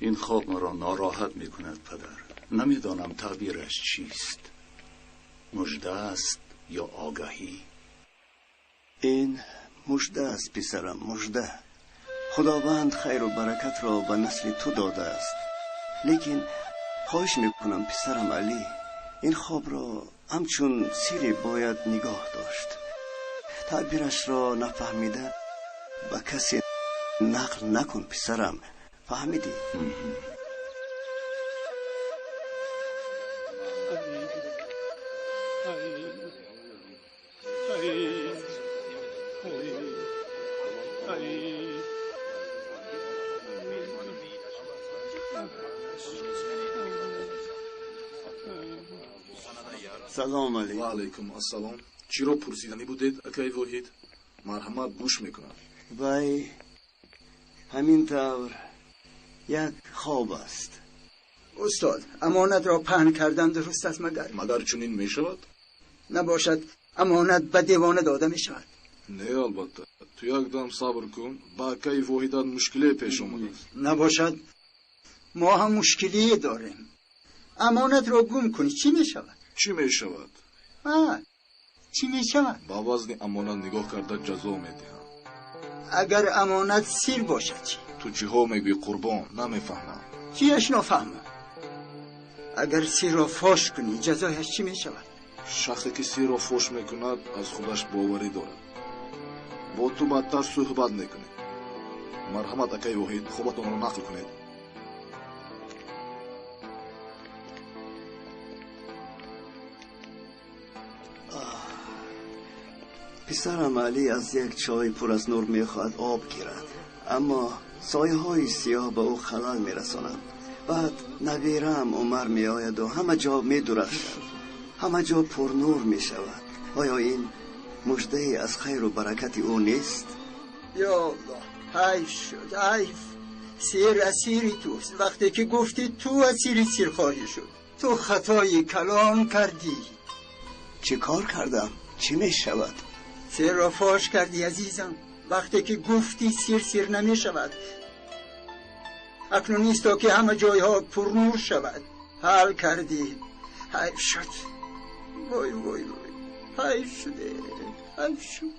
این خواب مرا ناراحت می کند پدر. نمیدانم تعبیرش چیست. مژده است یا آگهی؟ این مژده است پسرم، مژده. خداوند خیر و برکت را به نسل تو داده است. لیکن خواهش میکنم پسرم علی، این خواب را همچون سیری باید نگاه داشت. تعبیرش را نفهمیده به کسی نقل نکن پسرم، فهمیدی؟ سلام علیکم. و علیکم السلام. چی را پرسیدنی بودید اکای واحد؟ مرحمت، گوش میکنم. وای، همین طور یک خواب است. استاد، امانت را پهن کردن درست است مگر؟ مگر چنین می شود؟ نباشد امانت به دیوانه داده می شود. نه البته. تو یک دم صبر کن، با اکای واحدات مشکلی پیش آمده است. نباشد ما هم مشکلی داریم. امانت را گم کنی چی می شود؟ چی می شود؟ چی می شود؟ با وزن امانت نگاه کرده جزا می دهم. اگر امانت سیر باشد چی؟ تو چی ها میگوی قربان؟ نمیفهمم. چیش نفهمم؟ اگر سیر را فاش کنی جزایش چی می شود؟ Шахсе ки сирро фош мекунад, аз худаш боварӣ дорад. Бо ту баъдтар суҳбат мекунем. Марҳамат, акаи Воҳид, хобатонро нақл кунед. Писарам Алӣ аз як чой пур аз нур мехоҳад об гирад, аммо сояҳои сиёҳ ба ӯ халал мерасонанд. Баъд набираам Умар меояду ҳама ҷо медурахшад, ҳама ҷо пурнур мешавад. Оё ин муждае аз хайру баракати ӯ нест? Ё Аллоҳ, ҳайф шуд, ҳайф. Сир асири туст. Вақте ки гуфтӣ ту асири сир хоҳӣ шуд, ту хатои калон кардӣ. Чӣ кор кардам? Чӣ мешавад? Сирро фош кардӣ, азизам. Вақте ки гуфтӣ сир сир намешавад. Акнун исто ки ҳама ҷойҳо пурнур шавад. Ҳал кардӣ. Ҳайф шуд. Вой, вой, вой, ҳайф шуде, ҳайф шуд.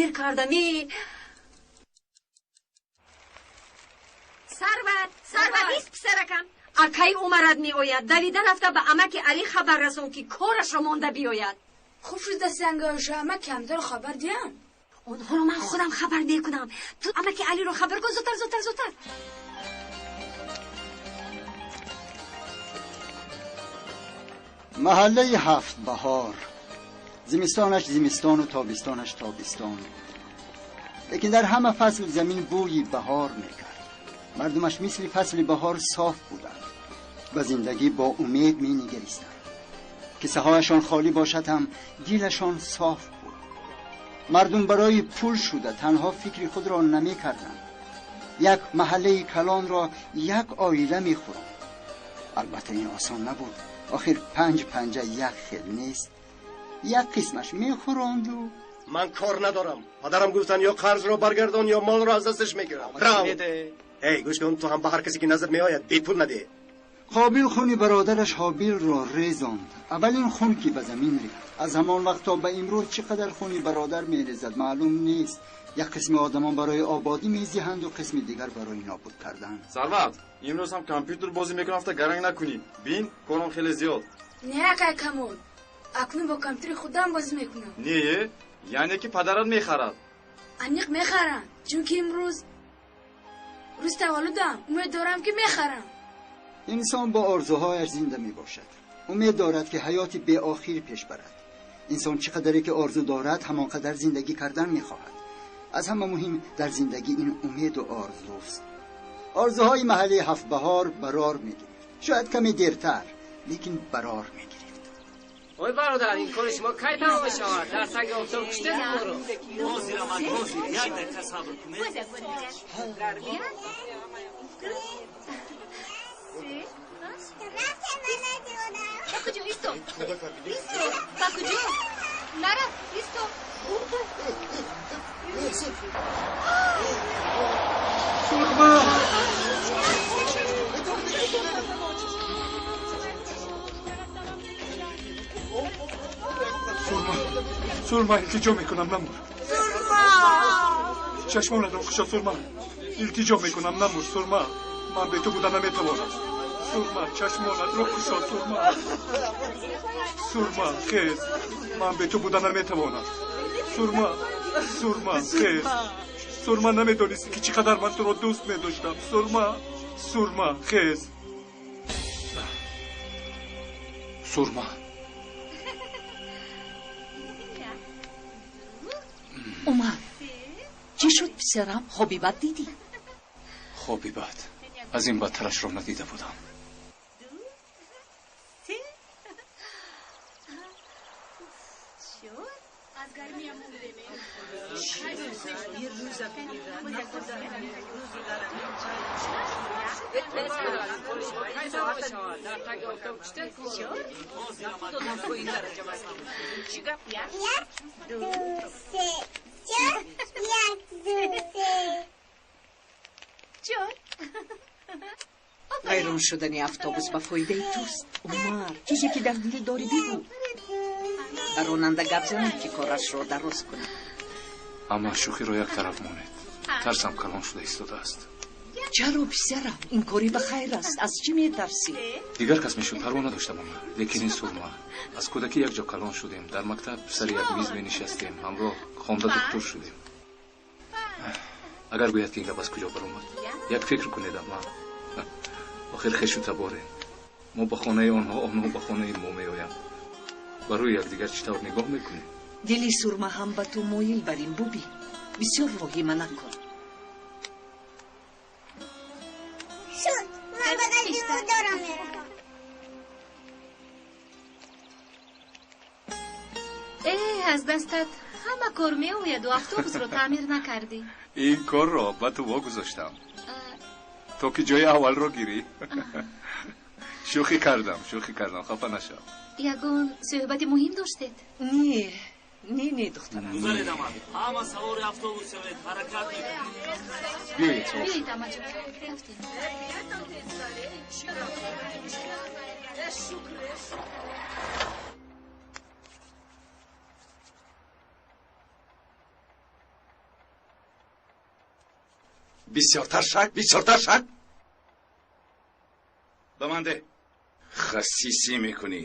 Дер кардам. Сарват, Сарват, ист писаракам. Акаи Умарат меояд. Давида рафта ба амаки Али хабар расон, ки корашро монда биёяд. Хуб шуда, сангаша амаки ҳамдоро хабар диҳам. Онҳоро ман худам хабар мекунам. Ту амаки Алиро хабар кун, зудтар, зудтар, зудтар. Маҳаллаи ҳафт баҳор. Зимистонаш зимистону тобистонаш тобистон. Лекин дар ҳама фасл замин бӯи баҳор мекард. Мардумаш мисли фасли баҳор соф буданд. Ба зиндагӣ бо умед менигаристанд. Кисаҳояшон холӣ бошад ҳам дилашон соф буд. Мардум барои пул шуда танҳо фикри худро намекарданд. Як маҳаллаи калонро як оила мехӯранд. Албатта ин осон набуд. Охир панҷ панҷа як хел нест. Як қисмаш мехӯронду. Ман кор надорам. Падарам гуфтанд ё қарзро баргардон, ё молро аз дасташ мегирам. Рав. Эй, гӯш кун, ту ҳам ба ҳар касе ки назар меояд бепул надеҳ. Қобил хуни бародараш Ҳобилро резонд. Аввалин хун ки ба замин рехт. Аз ҳамон вақт то ба имрӯз чӣ қадар хуни бародар мерезад маълум нест. Як қисми одамон барои ободӣ мезиҳанд ва қисми дигар барои нобуд кардан. Сарват, имрӯз ҳам компютер бозӣ мекунам, афта гаранг накунӣ. Бин, корам хеле зиёд. Не, акай Камол, акнун бо компютери худам бозӣ мекунам. Не, яъне ки падарат мехарад. Аниқ мехарам, чунки имрӯз рӯзи таваллудам. Умед дорам ки мехарам. Инсон бо орзуҳояш зинда мебошад. Умед дорад ки ҳаёти беохир пеш барад. Инсон чӣ қадаре ки орзу дорад, ҳамон қадар зиндагӣ кардан мехоҳад. Аз ҳама муҳим дар зиндагӣ ин умеду орзуст. Орзуҳои маҳаллаи Ҳафтбаҳор барор мегирифт. Шояд каме дертар, лекин барор мегирифт. Ой бародар, ин кори шумо кай тамом мешавад? Дар таги офтоб куштед моро. Ҳозир амак, ҳозир. Як дақиқа сабр кунед. Ба куҷо? Исто. Исто. Ба куҷо? Нарав, исто. Сурма! Сурма, Сурма, илтиҷо мекунам, намур. Сурма! Чашмонатро кушо, Сурма. Илтиҷо мекунам, намур, Сурма. Ман бе ту буда наметавонам. Сурма, чашмонатро кушо, Сурма. Сурма, хез. Ман бе ту буда наметавонам. Сурма, Сурма, хез. Сурма, намедонисти ки чӣ қадар ман туро дӯст медоштам. Сурма, Сурма, хез. Сурма. Умар, чӣ шуд писарам? Хоби бад дидӣ? Хоби бад. Аз ин бадтарашро надида будам. Вайрон шудани автобус ба фоидаи туст. Умар, чизе ки дар дил дорӣ бигӯ. Ба ронанда гап занед ки корашро дароз кунад. Амма шӯхиро як тараф монед. Тарсам калон шуда истодааст. Чаро писарам? Ин кори ба хайр аст. Аз чӣ метарсӣ? Дигар кас мешуд, парво надоштам ама. Лекин ин Сурма. Аз кӯдакӣ якҷо калон шудем. Дар мактаб сари як миз менишастем. Ҳамроҳ хонда доктор шудем. Агар гӯяд ки ин гап аз куҷо баромад, як фикр кунед амма. Охир хешу таборем. Мо ба хонаи онҳо, онҳо ба хонаи мо меоянд. Ба рӯи якдигар чӣ тавр нигоҳ мекунем? Дили Сурма ҳам ба ту моил бар ин бубин. Бисёр воҳима накун. Шуд, ман ба назди модарам меравам. Э, аз дастат ҳама кор меояду автобусро таъмир накардӣ. Ин корро ба ту вогузоштам, то ки ҷои аввалро гирӣ. Шӯхӣ кардам, шӯхӣ кардам, хафа нашав. Ягон суҳбати муҳим доштед? Не, не, не, духтарам. Гузаред амак, ҳама савори автобус шавед, ҳаракат мекунем. Биёед, савор. Биёед амаҷон, рафтем. Бисёртар шак, бисёртар шак. Ба ман деҳ. Хасисӣ мекунӣ,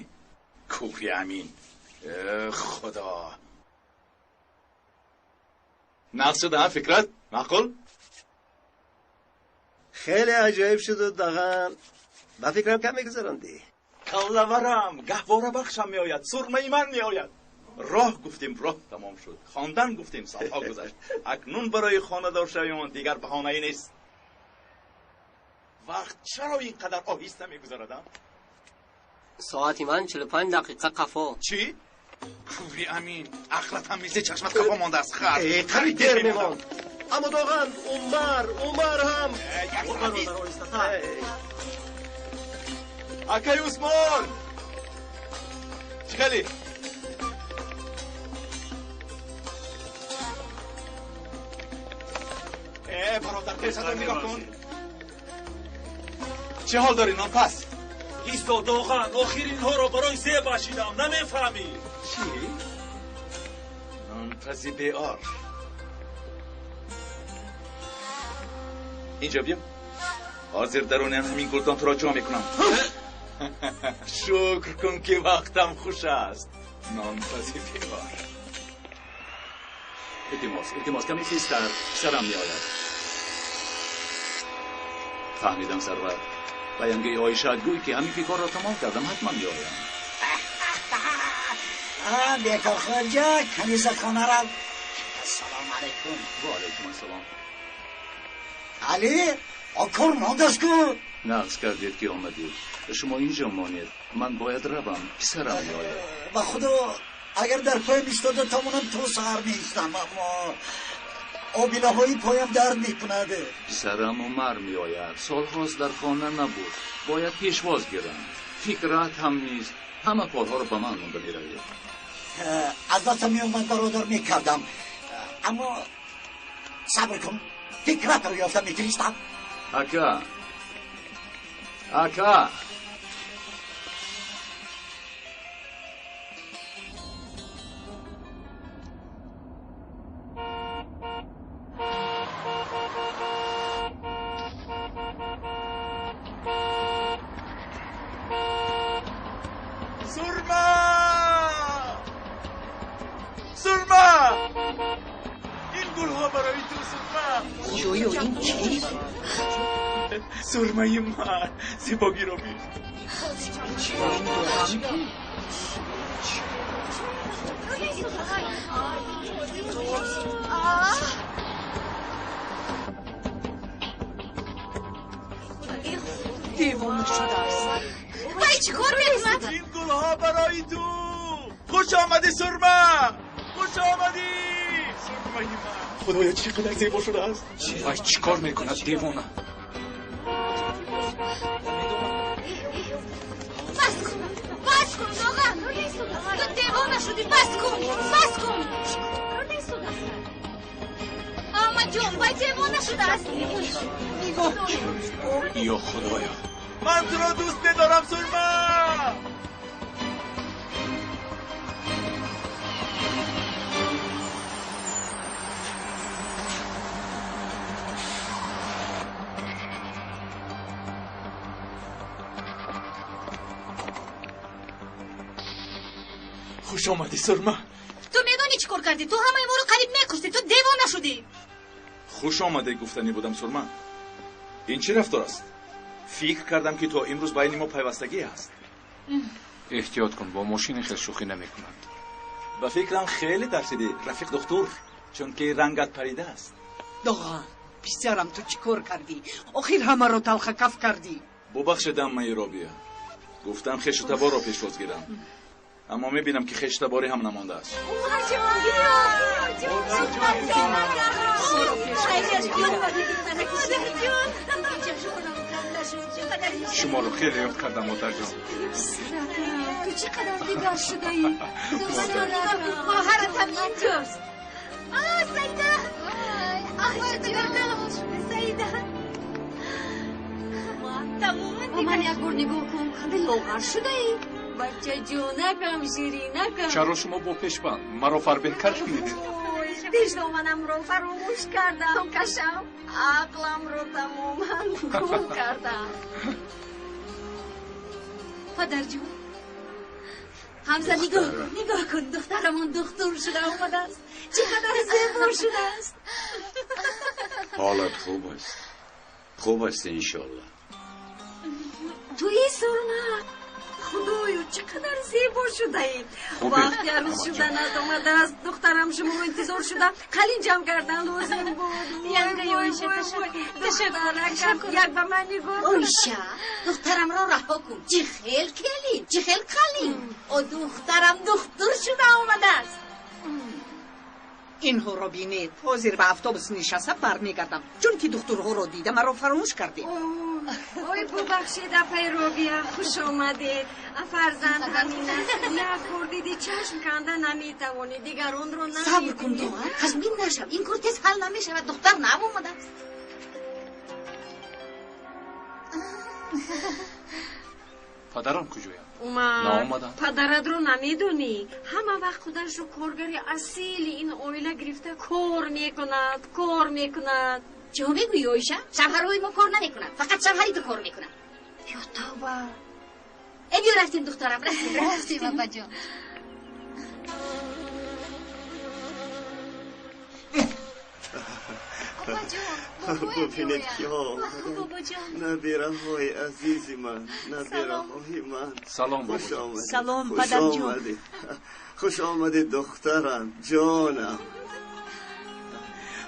кӯҳи амин. Худо. Нағз шуда, фикрат? Маъқул? Хеле аҷоиб шуду дағал. Ба фикрам кам мегузарондӣ. Каллаварам, гаҳвора бахшам меояд, сурмаи ман меояд. Роҳ гуфтем, роҳ тамом шуд. Хондан гуфтем, солҳо гузашт. Акнун барои хонадор шавиён дигар баҳонае нест. Вақт чаро ин қадар оҳиста мегузарад? Соати ман 45 дақиқа қафо. Чӣ? Кӯри амин, ақлат ҳам мисли чашмат қафо мондааст, хар. Қариб дер мемонд. Аммо доған, Умар, Умар ҳам. Акай Усмон! Чӣ хеле? Бародар, пешатро нигоҳ кун. Чӣ ҳол дорӣ нонпаз? Исто Доған, охир инҳоро барои зеб бахшидам, намефаҳмӣ? Чӣ? Нонпази беор. Инҷо биё. Ҳозир даруни ҳамин гулдон туро ҷо мекунам. Шукр кун ки вақтам хуш аст. Нонпази беор. Илтимос, илтимос, каме тезтар, писарам меояд. Фаҳмидам сарвар. Ба янгаи Оишаат гӯй ки ҳамин ки корро тамом кардам, ҳатман меоям. Бекор хоҷа, канизатхона рав. Ассалому алайкум. Ва алайкум ассалом. Али, кор мондааст ку? Нағз кардед ки омадед. Шумо инҷо монед. Ман бояд равам, писарам меояд. Ба худо, агар дар поям истода тавонам то саҳар меистам, аммо обилаҳои поям дард мекунад. Писарам Умар меояд. Солҳост дар хона набуд. Бояд пешвоз гирам. Фикрат ҳам нест. Ҳама корҳоро ба ман монда меравед. Албатта меомад бародар мекардам. Аммо сабр кун, фикратро ёфта мефиристам. Ака, ака. Сурма! Сурма! Ин гулҳо барои ту, Сурма! Ҷӯё, ин чист? Сурмаи ман, зебогиро бин. Девона шудааст. Вай чӣ кор мекунад? Ин гулҳо барои ту. Хуш омадӣ, Сурма! Хуш омадӣ, сурмаи ман. Худоё, чӣ қадар зебо шудааст. Вай чӣ кор мекунад, девона? Бас кун, бас кун, Доған. Ту девона шудӣ, бас кун, бас кун. Аҳмадҷон, вай девона шудааст. Нигоҳ кун. Ё худоё, ман туро дӯст медорам, Сурма. Хуш омадӣ, Сурма. Ту медонӣ чӣ кор кардӣ? Ту ҳамаи моро қариб мекуштӣ. Ту девона шудӣ. Хуш омадӣ гуфтанӣ будам, Сурма. Ин чӣ рафтор аст? Фикр кардам ки то имрӯз байни мо пайвастагӣ ҳаст. Эҳтиёт кун, бо мошини хел шӯхӣ намекунанд. Ба фикрам хеле тарсидӣ, рафиқ духтур, чунки рангат парида аст. Доған, писарам, ту чӣ кор кардӣ? Охир ҳамаро талхакаф кардӣ. Бубахшед, аммаи Робия. Гуфтам хешу таборро пешвоз гирам. Аммо мебинам ки хешу таборӣ ҳам намондааст. Шуморо хеле ёд кардам, модарҷон. Ту чӣ қадар дигар шудаӣ? Хоҳаратам инҷост. Саида! Саида! Тамоман Ба ман як бор нигоҳ кун, қандай лоғар шудаӣ. Бачаҷонакам, ширинакам. Чаро шумо бо пешбанд маро фарбеҳ кардед? Пешдоманамро фаромӯш кардам, кашам. Ақламро тамоман гум кардам. Падарҷон, Ҳамза, нигоҳ кун, нигоҳ кун, духтарамон духтур шуда омадааст. Чӣ қадар зебо шудааст. Ҳолат хуб аст. Хуб аст, иншоаллоҳ. Туи, Сурма? Худоё, чӣ қадар зебо шудаӣ. Вақти арӯз шуданат омадааст. Духтарам шуморо интизор шуда, қалин ҷамъ кардан лозим буд. Янгаи Оиша, ташаккур. Духтаракам, як ба ман нигоҳ кун. Оиша, духтарамро раҳо кун. Чӣ хел келин, чӣ хел қалин. О, духтарам духтур шуда омадааст. Инҳоро бинед. Ҳозир ба автобус нишаста бармегардам, чунки духтурҳоро дида маро фаромӯш кардед. Ой, бубахшед, апаи Робия, хуш омадед. Фарзанд ҳамин аст. Як бор диди чашм канда наметавонӣ, дигаронро намебинӣ. Сабр кун, Доған, хашмгин нашав. Ин кор тез ҳал намешавад. Духтар нав омадааст. Падарам куҷоянд? Умар, Наомаданд. падаратро намедонӣ? Ҳама вақт худашро коргари асили ин оила гирифта кор мекунад, кор мекунад. Чӣ мегӯӣ, Оиша? Шавҳарҳои мо кор намекунад, фақат шавҳари ту кор мекунад. Ё тавба! Э, биё рафтем, духтарам, рафтем. Рафтем, апаҷон. Бубинед, киҳо Бобоҷон. Набираҳои азизи ман, набираҳои ман. Салом, Хуш бобоҷон. омадед. Салом, Хуш падарҷон. омадед. Хуш омадед, духтарам, ҷонам.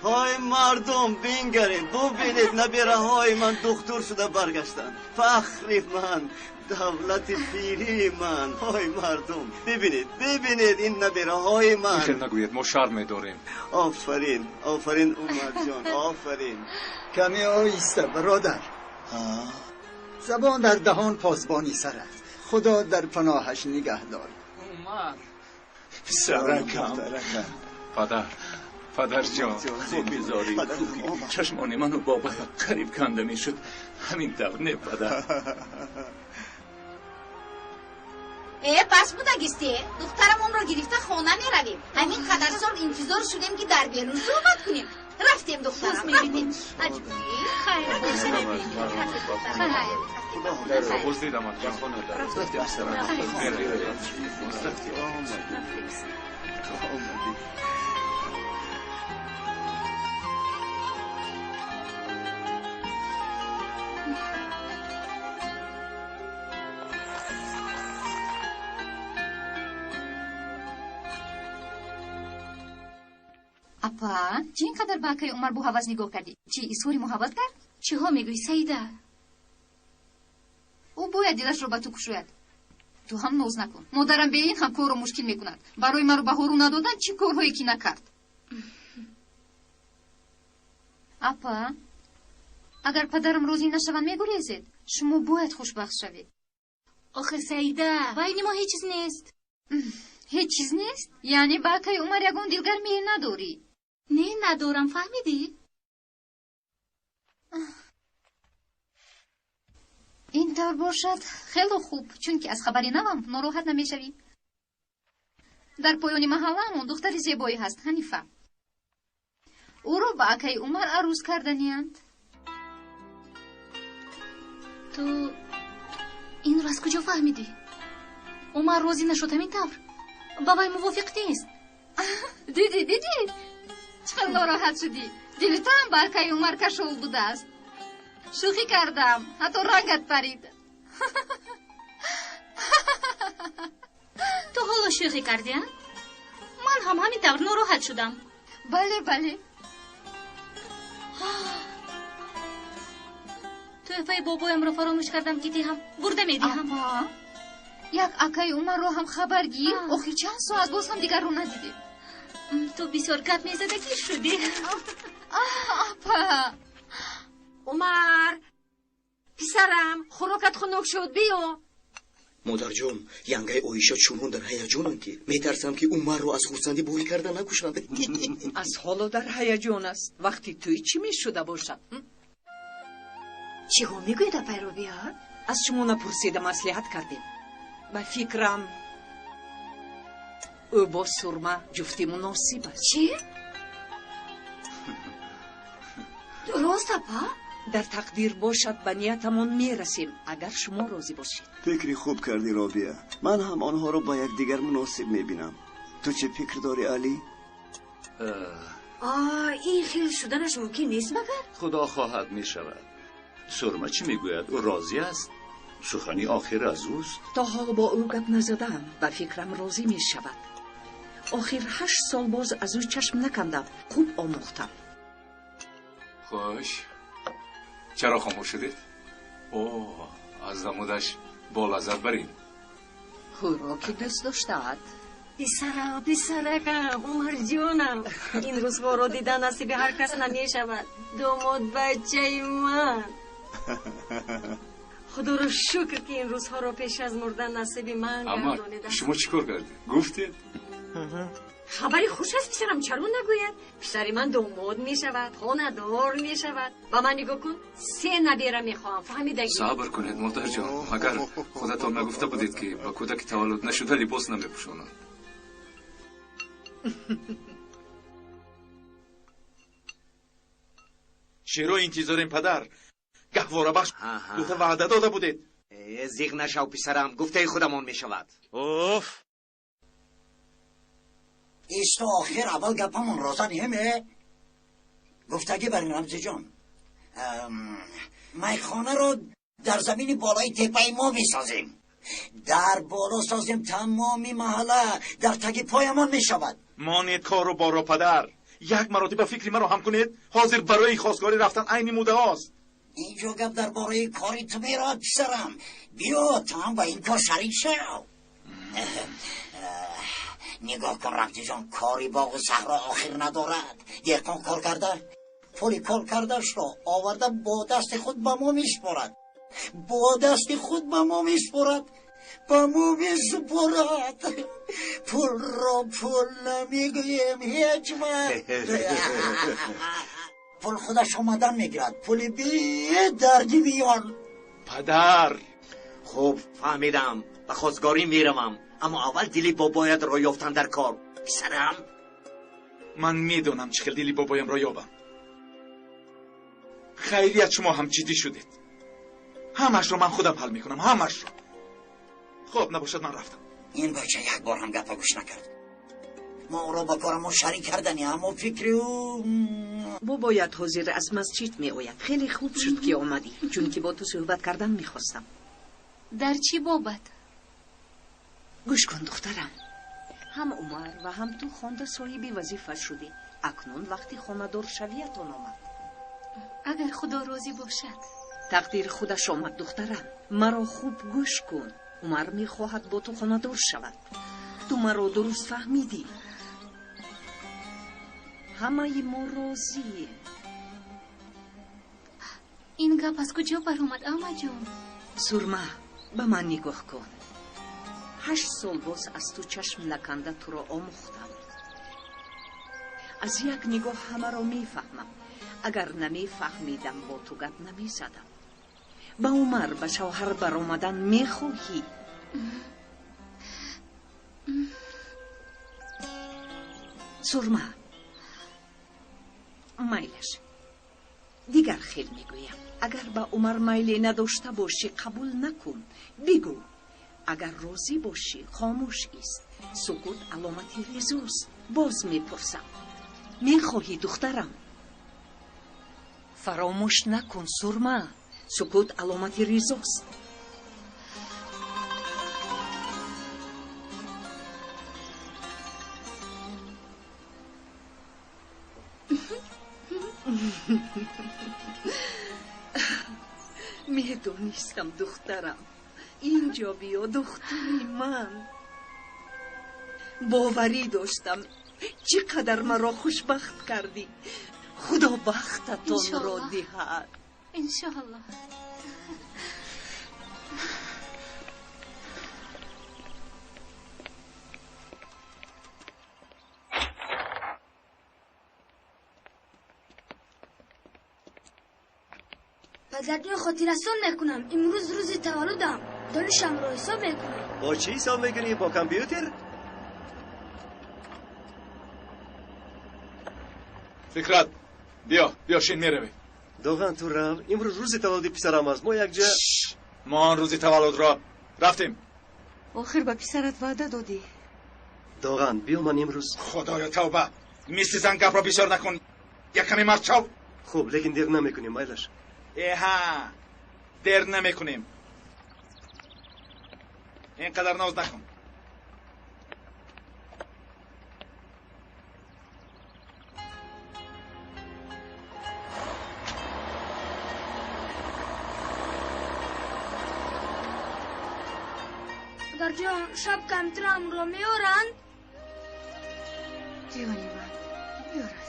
Ҳой мардум, бингаред, бубинед, набираҳои ман духтур шуда баргаштанд. Фахри ман, давлати пирии ман. Ҳой мардум, бибинед, бибинед ин набираҳои ман. Хел нагӯед, мо шарм медорем. Офарин, офарин, Умарҷон, офарин. Каме оҳиста, бародар. Забон дар даҳон посбони сар аст. Худо дар паноҳаш нигаҳ дор. Умар. Писаракам. Падар, падарҷон. Хуб бизорӣ. Чашмони ману бобо қариб канда мешуд. Ҳамин тавр не, падар? Э, бас будагисте. Духтарамонро гирифта хона меравем. Ҳамин қадар сол интизор шудем, ки дар берун суҳбат кунем. Рафтем, духтарам, рафтем. Боз дидамат. Рафтем, писарам. Рафтем. Омадӣ. Апа, чӣ ин қадар ба акаи Умар бо ҳавас нигоҳ кардӣ? Чӣ изҳори муҳаббат кард? Чиҳо мегӯӣ, Саида? Ӯ бояд дилашро ба ту кушояд. Ту ҳам ноз накун. Модарам бе ин ҳам корро мушкил мекунад. Барои маро баҳору надодан чӣ корҳое ки накард. Апа, агар падарам розӣ нашаванд, мегурезед. Шумо бояд хушбахт шавед. Охир, Саида, байни мо ҳеҷ чиз нест. Ҳеҷ чиз нест? Яъне ба акаи Умар ягон дилгармие надорӣ? Не, надорам, фаҳмидӣ? Ин тавр бошад, хело хуб, чунки аз хабари навам нороҳат намешавӣ. Дар поёни маҳаллаамон духтари зебое ҳаст, Ҳанифа. Ӯро ба акаи Умар арӯз карданиянд. Ту инро аз куҷо фаҳмидӣ? Умар розӣ нашуд, ҳамин тавр? Ба вай мувофиқ нест. Дидӣ, дидӣ, чӣ қадр нороҳат шудӣ. Дили ту ҳам ба акаи Умар кашол будааст. Шӯхӣ кардам, ҳатто рангат парид. Ту ҳоло шӯхӣ кардӣ, а? Ман ҳам ҳамин тавр нороҳат шудам. Бале, бале. Тӯҳфаи бобоямро фаромӯш кардам, ки диҳам. Бурда медиҳам. Апа, як акаи Умарро ҳам хабар гир. Охир чанд соат боз ҳам дигарро надидем. Ту бисёр гап мезадагӣ шудӣ. Апа. Умар, писарам, хӯрокат хунук шуд, биё. Модарҷон, янгаи Оиша чунон дар ҳаяҷонанд, ки метарсам, ки Умарро аз хурсандӣ бӯй карда накушанд. Аз ҳоло дар ҳаяҷон аст. Вақти тӯй чӣ мешуда бошад? Чиҳо мегӯед, апай Робиа? Аз шумо напурсида маслиҳат кардем. Ба фикрам, ӯ бо Сурма ҷуфти муносиб аст. Чӣ? Рост, апа? Дар тақдир бошад, ба ниятамон мерасем, агар шумо розӣ бошед. Фикри хуб кардӣ, Робия. Ман ҳам онҳоро ба якдигар муносиб мебинам. Ту чӣ фикр дорӣ, Алӣ? Ин хел шуданаш мумкин нест, магар? Худо хоҳад, мешавад. Сурма чӣ мегӯяд? Ӯ розӣ аст? Сухани охир аз ӯст. То ҳол бо ӯ гап назадаам. Ба фикрам, розӣ мешавад. Охир 8 сол боз аз ӯ чашм накандам, хуб омӯхтам. Хуш, чаро хомӯш шудед? О, аз намудаш бо лаззат баред. Хӯроки дӯст доштаат. Писарам, писаракам, Умарҷонам, ин рӯзҳоро дидан насиби ҳар кас намешавад. Домод бачаи ман, худоро шукр, ки ин рӯзҳоро пеш аз мурдан насиби ман Амак, гардонида. шумо чӣ кор кардед? Гуфтед? Хабари хуш аст, писарам, чаро нагӯяд? Писари ман домод мешавад, хонадор мешавад. Ба ман нигоҳ кун, се набера мехоҳам, фаҳмидагӣ? Сабр кунед, модарҷон. Магар худатон нагуфта будед, ки ба кӯдаки таваллуд нашуда либос намепӯшонанд? Чиро интизорем, падар? Гаҳворабахш гуфта ваъда дода будед. Зиғ нашав, писарам, гуфтаи худамон мешавад. Оф! Исто, охир аввал гапамон роза неме? Гуфтагӣ бар ин, Рамзиҷон, майхонаро дар замини болои теппаи мо месозем. Дар боло созем, тамоми маҳалла дар таги поямон мешавад. Монед кору боро, падар. Як маротиба фикри маро ҳам кунед. Ҳозир барои хостгорӣ рафтан айни муддаост. Инҷо гап дар бораи кори ту меравад, писарам. Биё, ту ҳам ба ин кор шарик шав. Нигоҳ кун, Рамзиҷон, кори боғу саҳро охир надорад. Деҳқон кор карда, пули кор кардаашро оварда бо дасти худ ба мо месупорад. Бо дасти худ ба мо месупорад. Ба мо месупорад. Пулро пул намегӯем ҳеҷ вақт. Пул худаш омадан мегирад. Пули бедарди миён. Падар! Хуб, фаҳмидам. Ба хостгорӣ меравам. Аммо аввал дили бобоятро ёфтан дар кор, писарам. Ман медонам, чӣ хел дили бобоямро ёбам. Хайрият, шумо ҳам ҷиддӣ шудед. Ҳамашро ман худам ҳал мекунам, ҳамашро. Хоб, набошад, ман рафтам. Ин бача як бор ҳам гапа гӯш накард. Мо ӯро ба корамон шарик кардани, аммо фикри ӯ. Бобоят ҳозир аз масҷид меояд. Хеле хуб шуд, ки омадӣ, чунки бо ту суҳбат кардан мехостам. Дар чӣ бобат? Гӯш кун, духтарам, ҳам Умар ва ҳам ту хонда соҳиби вазифа шудӣ. Акнун вақти хонадоршавиятон омад. Агар Худо розӣ бошад. Тақдир худаш омад, духтарам. Маро хуб гӯш кун. Умар мехоҳад бо ту хонадор шавад. Ту маро дуруст фаҳмидӣ. Ҳамаи мо розием. Ин гап аз куҷо баромад, амаҷон? Сурма, ба ман нигоҳ кун. 8 сол боз аз ту чашм наканда туро омӯхтам. Аз як нигоҳ ҳамаро мефаҳмам. Агар намефаҳмидам, бо ту гап намезадам. Ба Умар ба шавҳар баромадан мехоҳӣ? Сурма, майлаш. Дигар хел мегӯям. Агар ба Умар майле надошта бошӣ, қабул накун. Бигӯ. Агар розӣ бошӣ, хомӯш ист. Сукут аломати ризост. Боз мепурсам, мехоҳӣ, духтарам? Фаромӯш накун, Сурма, сукут аломати ризост. Медонистам, духтарам. Инҷо биё, духтари ман. Боварӣ доштам. Чӣ қадар маро хушбахт кардӣ. Худо бахтатонро диҳад. Иншоаллоҳ. Падарҷон, хотиррасон мекунам, имрӯз рӯзи таваллудам. Донишамро ҳисоб мекунам. Бо чӣ ҳисоб мекунӣ? Бо компютер? Фикрат, биё, биё, шин, меравем. Доған, ту рав. Имрӯз рӯзи таваллуди писарам аст. Мо якҷа. Мо он рӯзи таваллудро рафтем. Охир ба писарат ваъда додӣ. Доған, биё, ман имрӯз. Худоё, тавба! Мисли зан гапро бисёр накун. Як каме мард шав. Хуб, лекин дер намекунем, майлаш. Эҳа, дер намекунем. Ин қадар ноз накун. Падарҷон, шаб компютерамро меоранд? Ҷони ман, биёрад.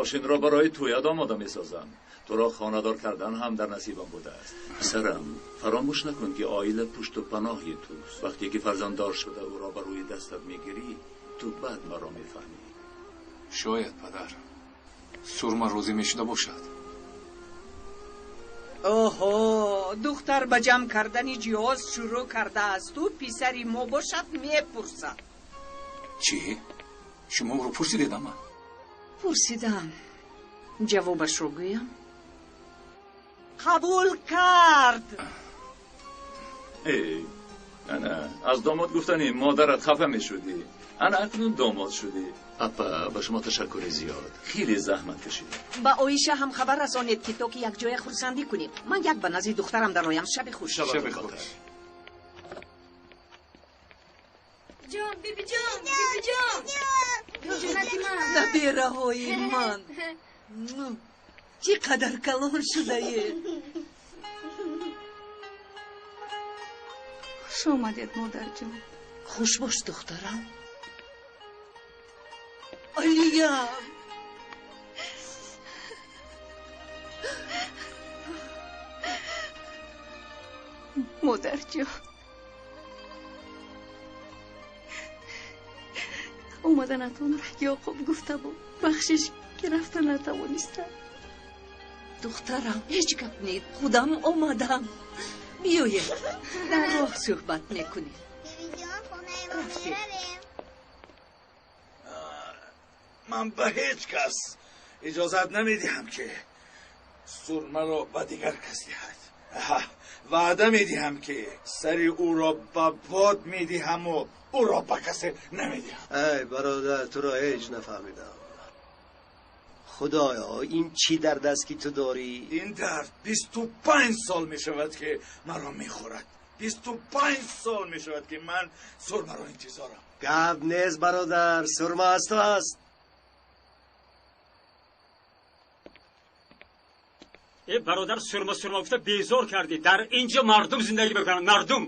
Мошинро барои тӯяд омода месозам. Туро хонадор кардан ҳам дар насибам будааст. Писарам, фаромӯш накун ки оила пушту паноҳи туст. Вақте ки фарзанддор шуда ӯро ба рӯи дастат мегирӣ, ту баъд маро мефаҳмӣ. Шояд, падар, Сурма розӣ мешуда бошад. Оҳо, духтар ба ҷамъ кардани ҷиҳоз шурӯъ кардаасту писари мо бошад мепурсад. Чӣ? Шумо ӯро пурсидед, ама? Пурсидам. Ҷавобашро гӯям? Қабул кард. Эй, ана аз домод гуфтани модарат хафа мешудӣ. Ана акнун домод шудӣ. Апа, ба шумо ташаккури зиёд. Хеле заҳмат кашидед. Ба Оиша ҳам хабар расонед, ки то ки якҷоя хурсандӣ кунем. Ман як ба назди духтарам дароям. Шаби хуш. Шаби хуш. Ҷон, бибиҷон, бибиҷон. Ҷонати ман. Набераҳои ман. Чӣ қадар калон шудаед. Хуш омадед, модарҷон. Хуш бош, духтарам. Алия! Модарҷон, омаданатонро Ёқуб гуфта буд. Бахшиш, ки рафта натавонистам. Духтарам, ҳеҷ гап не, худам омадам. Биёед, дар роҳ суҳбат мекунем. Рафтем. Ман ба ҳеҷ кас иҷозат намедиҳам, ки Сурмаро ба дигар кас диҳад. Ваъда медиҳам, ки сари ӯро ба бод медиҳаму ӯро ба касе намедиҳам. Эй бародар, туро ҳеҷ нафаҳмидам. Худоё, ин чӣ дард аст, ки ту дорӣ? Ин дард 25 сол мешавад, ки маро мехӯрад. 25 сол мешавад, ки ман Сурмаро интизорам. Гап нест, бародар, Сурма аз ту аст. Э, бародар, Сурма Сурма гуфта безор кардӣ. Дар инҷо мардум зиндагӣ мекунанд, мардум.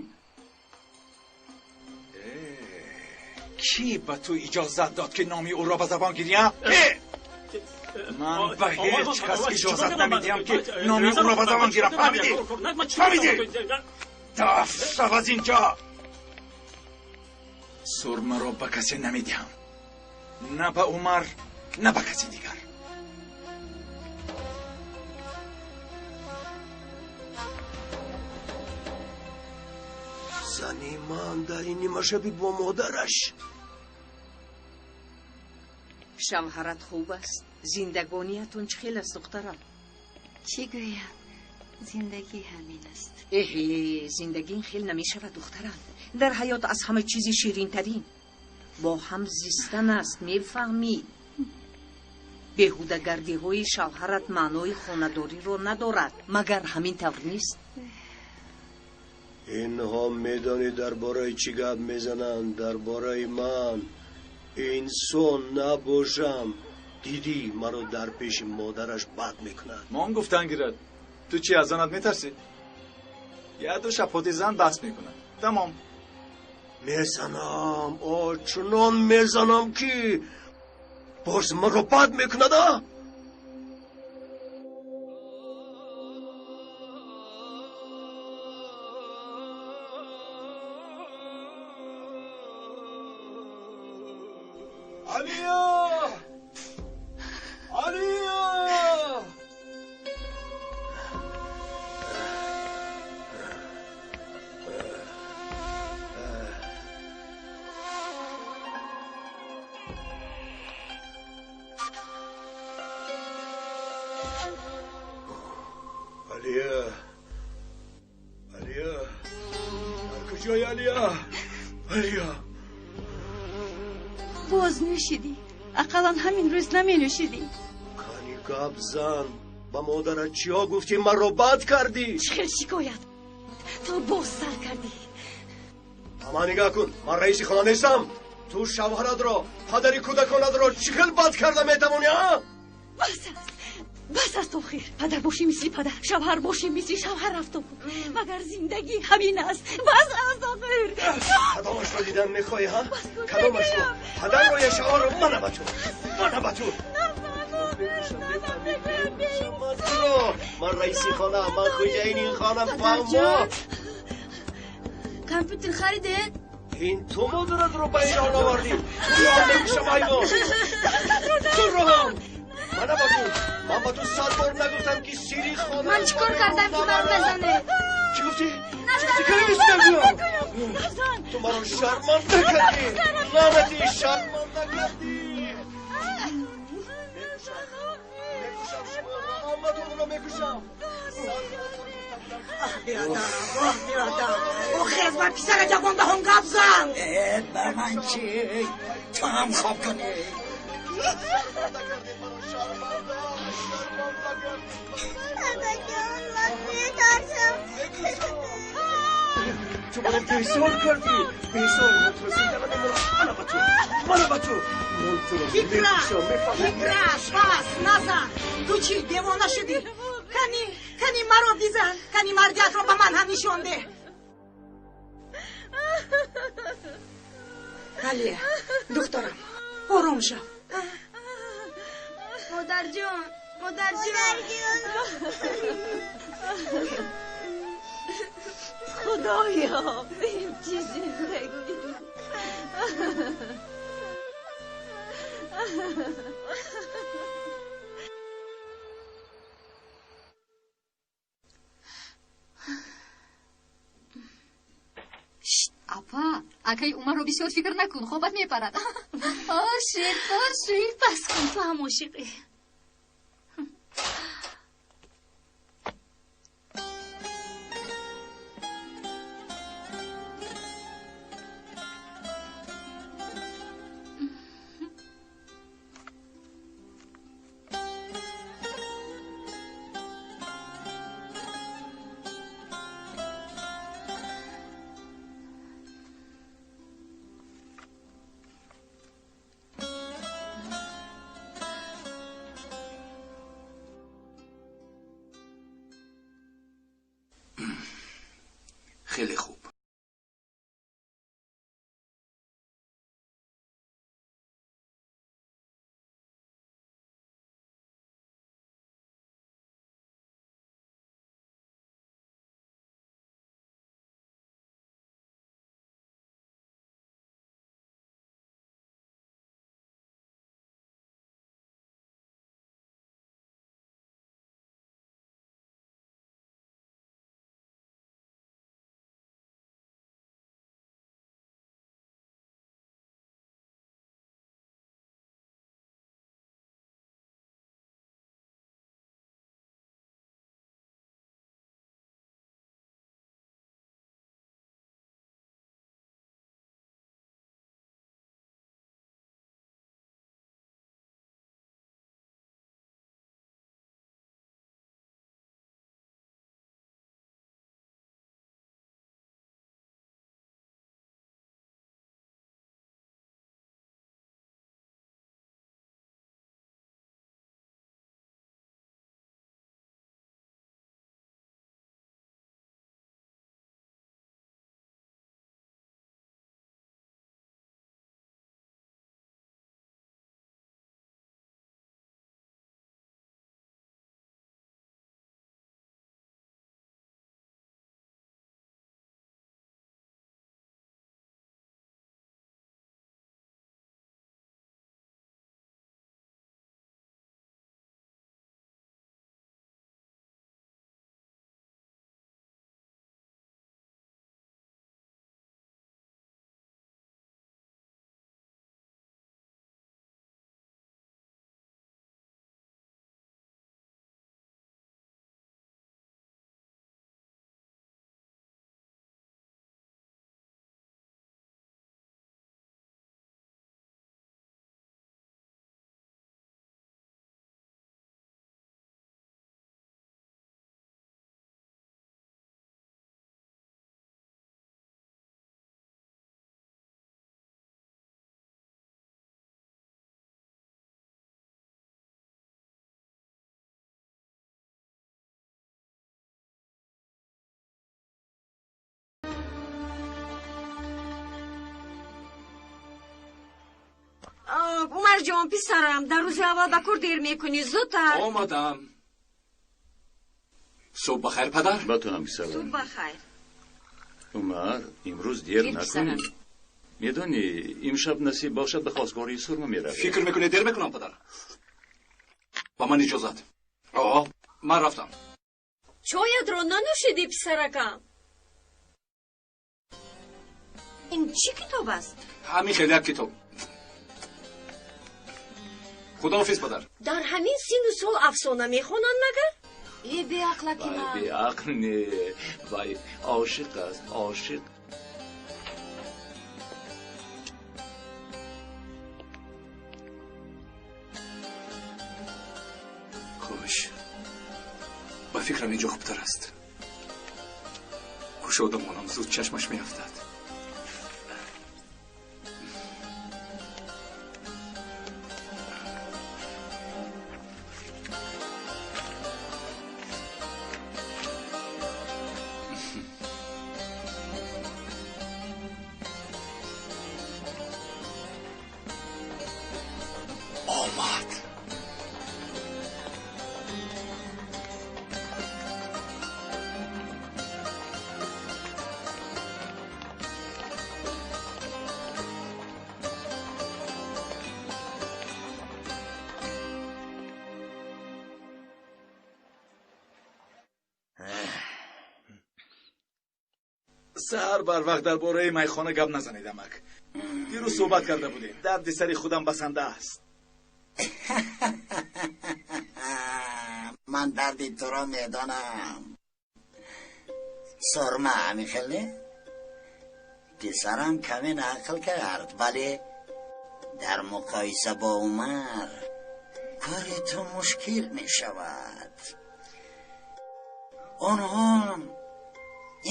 Кӣ ба ту иҷозат дод, ки номи ӯро ба забон гирӣ? Ман ба ҳеҷ кас иҷозат намедиҳам, ки номи ӯро ба забон гирам. Фаҳмидӣ? Фаҳмидӣ? Даф шав аз инҷо. Сурмаро ба касе намедиҳам, на ба Умар, на ба каси дигар. Зани ман дар ин нимашабӣ бо модараш. Шавҳарат хуб аст? Зиндагониятон чӣ хел аст, духтарам? Чӣ гӯям, зиндагӣ ҳамин аст. Эҳе, зиндагӣ ин хел намешавад, духтарам. Дар ҳаёт аз ҳама чизи ширинтарин бо ҳам зистан аст, мефаҳмӣ? Беҳудагардиҳои шавҳарат маънои хонадориро надорад. Магар ҳамин тавр нест? Инҳо медонӣ дар бораи чӣ гап мезананд? Дар бораи ман. Инсон набошам. Дидӣ, маро дар пеши модараш бад мекунад. Мон гуфтан гирад. Ту чӣ, аз занат метарсӣ? Як ду шапоти зан баҳс мекунад. Тамом. Мезанам, о, чунон мезанам, ки боз маро бад мекунад, а? Алия! Алия! Алия! Алия! Дар куҷои Алия? Алия! Боз нӯшидӣ? Ақаллан ҳамин рӯз наменӯшидӣ. Кани гап зан, ба модарат чиҳо гуфтӣ, маро бад кардӣ? Чӣ хел шикоят? Ту боз сар кардӣ. Ба ман нигаҳ кун, ман раиси хона нестам. Ту шавҳаратро, падари кӯдаконатро чӣ хел бад карда метавонӣ, а? Бас аст, бас аст охир. Падар бошӣ мисли падар, шавҳар бошӣ мисли шавҳар рафто кун. Магар зиндагӣ ҳамин аст? Бас аст охир. Кадомашро дидан мехоҳӣ, ҳа? Кадомашро? Падарро ё шавҳарро? Мана ба ту, мана ба ту. Ман раиси хона, ман хӯҷаини ин хона, фаҳмо. Компютер харидед? Ин ту модаратро ба Эрон овардӣ. Туро мекушам, ҳайвон. Туро ҳам. Мана ба ту, ман ба ту 100 бор нагуфтам ки сири хона. Ман чӣ кор кардам ки маро мезанед? Чӣ гуфтӣ? Чӣ гуфтӣ? Кани бисида биё. Ту маро шарманда кардӣ. Лаънатӣ, шарманда кардӣ. Мекушам шуморо, ҳаматонро мекушам. Оҳ, биёдам, оҳ, биёдам. Охир аз бар писара ҷавон даҳон гап зан. Ба ман чӣ? Ту ҳам хоб кунӣ. Адаҷон, ман метарсам. Ту маро бесор кардӣ. Бесор. Ман туро зинда намемонам. Мана ба ту, мана ба ту. Ман туро мекушам, мефаҳмӣ? Фикраш, бас, назан. Ту чӣ, девона шудӣ? Кани, кани маро бизан. Кани мардиятро ба ман ҳам нишон деҳ. Алия, духтарам, ором шав. Модарҷон, модарҷон. Худоё, ин чӣ зиндагӣ. Апа, акаи Умарро бисёр фикр накун, хобат мепарад. Ошиқ, ошиқ. Бас кун, ту ҳам ошиқӣ. Хеле хуб. Хуб, Умарҷон, писарам, дар рӯзи аввал ба кор дер мекунӣ, зудтар. Омадам. Субҳ бахайр, падар. Ба ту ҳам, писарам. Субҳ бахайр. Умар, имрӯз дер накунӣ. Медонӣ, имшаб насиб бошад ба хостгории Сурма меравем. Фикр мекунӣ дер мекунам, падар? Ба ман иҷозат. О, ман рафтам. Чоятро нанӯшидӣ, писаракам? Ин чӣ китоб аст? Ҳамин хел як китоб. Худоҳофиз, падар. Дар ҳамин синну сол афсона мехонанд магар? Э, беақлаки ман. Беақл не, вай ошиқ аст, ошиқ. Хуш, ба фикрам инҷо хубтар аст. Кушода монам, зуд чашмаш меафтад. Омад. Саҳар барвақт дар бораи майхона гап назанед, амак. Дирӯз суҳбат карда будем. Дарди сари худам басанда аст. Ман дарди туро медонам. Сурма ҳамин хел не? Писарам каме нақл кард, вале дар муқоиса бо Умар кори ту мушкил мешавад. Онҳо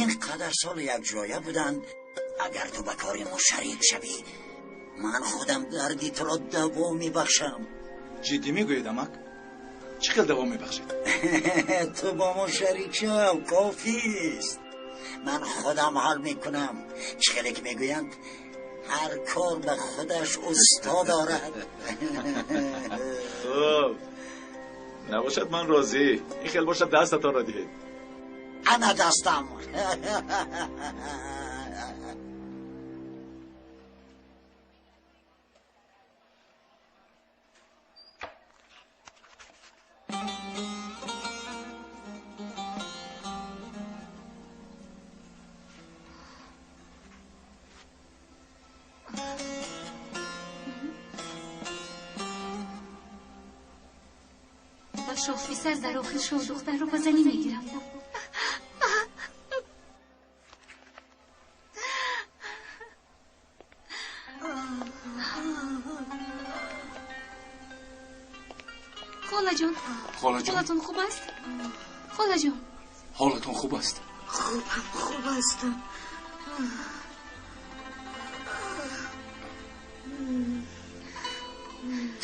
ин қадар сол якҷоя буданд. Агар ту ба кори мо шарик шавӣ, ман худам дарди туро даво мебахшам. Ҷиддӣ мегӯед, амак? Чӣ хел даво мебахшед? Ту бо мо шарик шав, кофист. Ман худам ҳал мекунам. Чӣ хеле ки мегӯянд, ҳар кор ба худаш усто дорад. Хуб, набошад, ман розӣ. Ин хел бошад, дастатонро диҳед. Ана дастам. Ба шоҳписар дар охир шоҳдухтарро ба занӣ мегирам. Холаҷон, холаҷон, ҳолатон хуб аст? Холаҷон, ҳолатон хуб аст? Хубам, хуб ҳастам.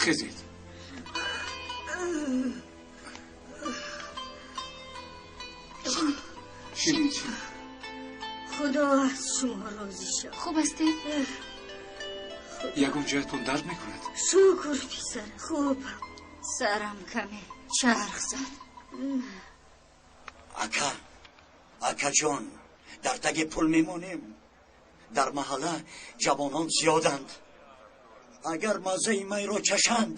Хезед. Шинед, шинед. Худо аз шумо розӣ шавад. Хуб ҳастед? Ягон ҷоятон дард мекунад? Шукр, писар, хубам. Сарам каме чарх зад. Ака, акаҷон, дар таги пул мемонем. Дар маҳалла ҷавонон зиёданд. Агар маззаи майро чашанд,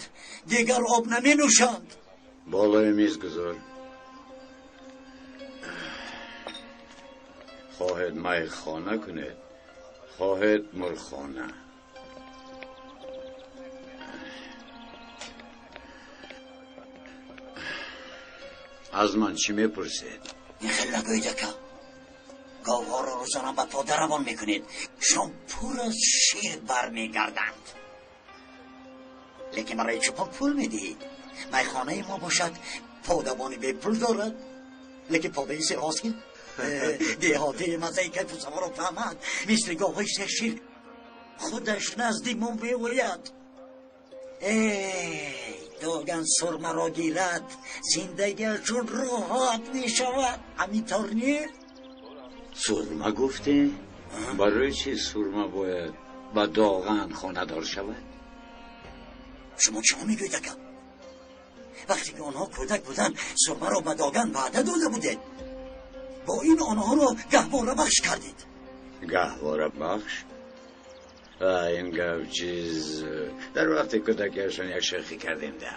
дигар об наменӯшанд. Болои миз гузор. Хоҳед майхона кунед, хоҳед мурғхона. Аз ман чӣ мепурсед? Ин хел нагӯед, ака. Говҳоро рӯзона ба пода равон мекунед, шом пур аз шир бармегарданд. Лекин барои чӯпон пул медиҳед. Майхонаи мо бошад, подабони бепул дорад, лекин подаи серҳосил. Деҳотии маззаи кайфу сафоро фаҳмад, мисли говҳои сершир худаш назди мо меояд. Эй, доган сурмаро гирад, зиндагиашон роҳат мешавад. Ҳамин тавр не? Сурма гуфтӣ? Барои чӣ сурма бояд ба доған хонадор шавад? Шумо чӣ мегӯед, ака? Вақте ки онҳо кӯдак буданд, Сурмаро ба Доган ваъда дода будед. Бо ин онҳоро гаҳворабахш кардед. Гаҳворабахш? Ин гап чиз, дар вақти кӯдакиашон як шӯхӣ кардем да.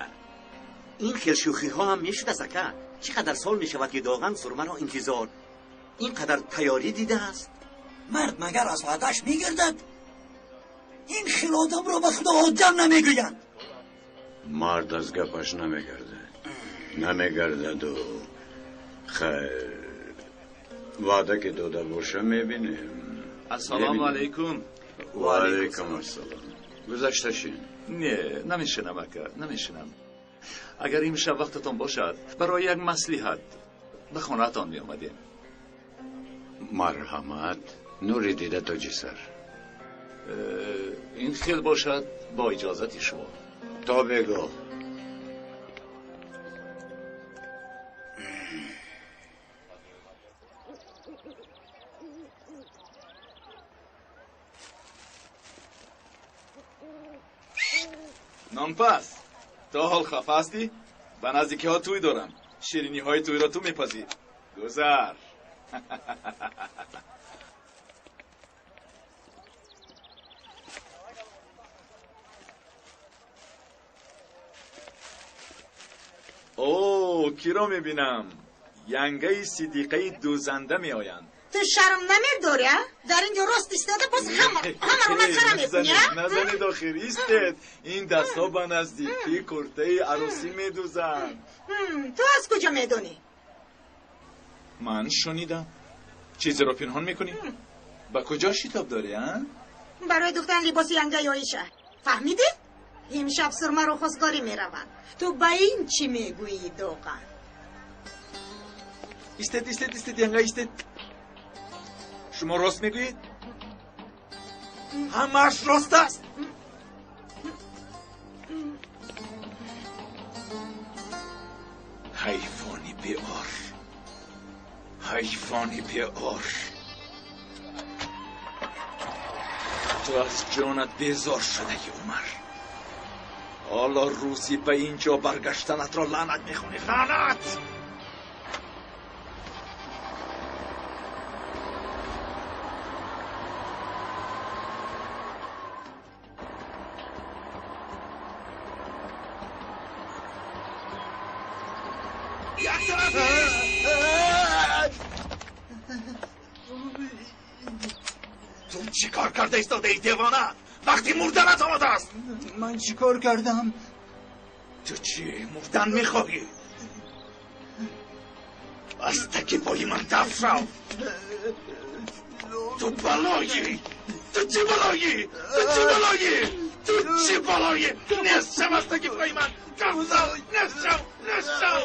Ин хел шӯхиҳо ҳам мешудааст, ака. Чӣ қадар сол мешавад, ки Доған Сурмаро интизор, ин қадар тайёрӣ дидааст. Мард магар аз ваъдааш мегардад? Ин хел одамро ба худо одам намегӯянд. Мард аз гапаш намегардад, намегардаду хайр, ваъда ки дода боша, мебинем. Ассалому алайкум. Ва алайкум ассалом. Гузашта шин. Не, намешинам, ака, намешинам. Агар имшаб вақтатон бошад, барои як маслиҳат ба хонаатон меомадем. Марҳамат, нури дида, тоҷи сар. Ин хел бошад, бо иҷозати шумо. То бегоҳ. Нонпаз, то ҳол хафа ҳастӣ? Ба наздикиҳо тӯй дорам. Шириниҳои тӯйро ту мепазӣ. Гузар. О, киро мебинам? Янгаи Сидиқаи дӯзанда меоянд. Ту шарм намедорӣ, а? Дар ин ҷо рост истода, боз ҳамаро масхара мекунӣ, а? Назанед, охир, истед. Ин дастҳо ба наздикӣ куртаи арӯсӣ медӯзанд. Ту аз куҷо медонӣ? Ман шунидам. Чизеро пинҳон мекунӣ? Ба куҷо шитоб дорӣ, а? Барои духтан либоси янгаи Оиша. Фаҳмидӣ? Имшаб Сурмаро хостгорӣ мераванд. Ту ба ин чӣ мегӯӣ, Доған? Истед, истед, истед, янга, истед. Шумо рост мегӯед? Ҳамааш рост аст. Ҳайвони беор, ҳайвони беор, ту аз ҷонат безор шудаи, Умар. Ҳоло рӯзи ба ин ҷо баргаштанатро лаънат мехонӣ, лаънат! Як тараф! Ту чӣ кор карда истодаӣ, девона? Вақти мурданат омадааст. Ман чӣ кор кардам? Ту чӣ, мурдан мехоҳӣ? Аз таки пои ман дафт шав. Ту балоӣ, ту чӣ балоӣ, ту чӣ балоӣ, ту чӣ балоӣ! Нест шав аз таки пои ман, дафт шав, нест шав, нест шав!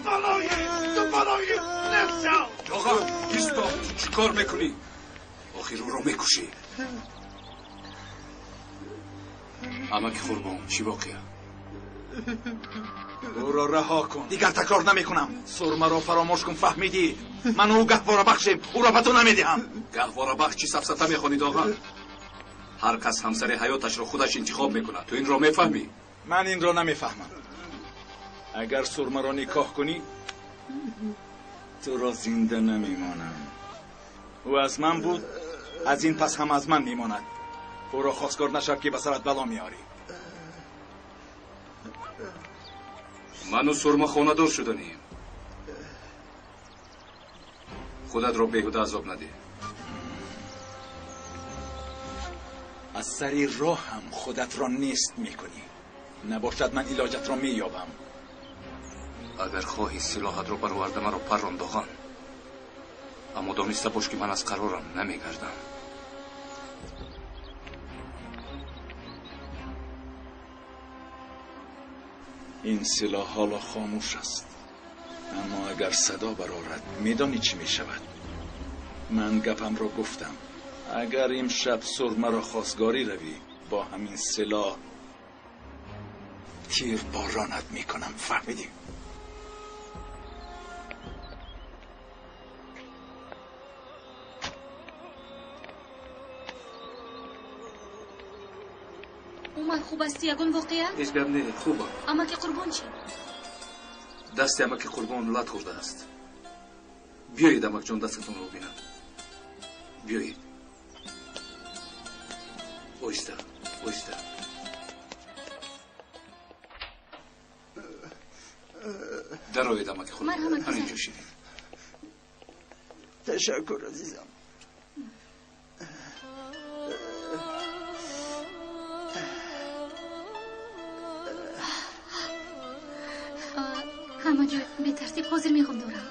Балоӣ, ту балоӣ, нест шав! Доған, исто, чӣ кор мекунӣ? Охир ӯро мекушӣ. Амаки Қурбон, чӣ воқеа? Ӯро раҳо кун, дигар такрор намекунам. Сурмаро фаромӯш кун, фаҳмидӣ? Ман ӯ гаҳвора бахшем, ӯро ба ту намедиҳам. Гаҳвора бахш чӣ сафсата мехонӣ, Доған? Ҳар кас ҳамсари ҳаёташро худаш интихоб мекунад. Ту инро мефаҳмӣ? Ман инро намефаҳмам. Агар Сурмаро никоҳ кунӣ, туро зинда намемонам. Ӯ аз ман буд, аз ин пас ҳам аз ман мемонад. Ӯро хостгор нашав, ки ба сарат бало меорӣ. Ману Сурма хонадор шуданем. Худатро беҳуда азоб надеҳ. Аз сари роҳам худатро нест мекунӣ. Набошад, ман илоҷатро меёбам. Агар хоҳӣ, силоҳатро бароварда маро паррон, Доған. Аммо дониста бош, ки ман аз қарорам намегардам. Ин силоҳ ҳоло хомӯш аст, аммо агар садо барорад, медонӣ чӣ мешавад? Ман гапамро гуфтам. Агар имшаб Сурмаро хостгорӣ равӣ, бо ҳамин силоҳ тир боронат мекунам, фаҳмидӣ? Умар, хуб ҳастӣ? Ягон воқеа? Ҳеҷ гап не, хубам. Амаки Қурбон чӣ? Дасти амаки Қурбон лат хӯрдааст. Биёед, амакҷон, дастатонро бинам. Биёед. Оҳиста, оҳиста. Дароед, амаки Қурбон. Марҳамат, ҳаминҷо шинед. Ташаккур, азизам. Ҳама ҷой бетартиб, ҳозир мехом дорам.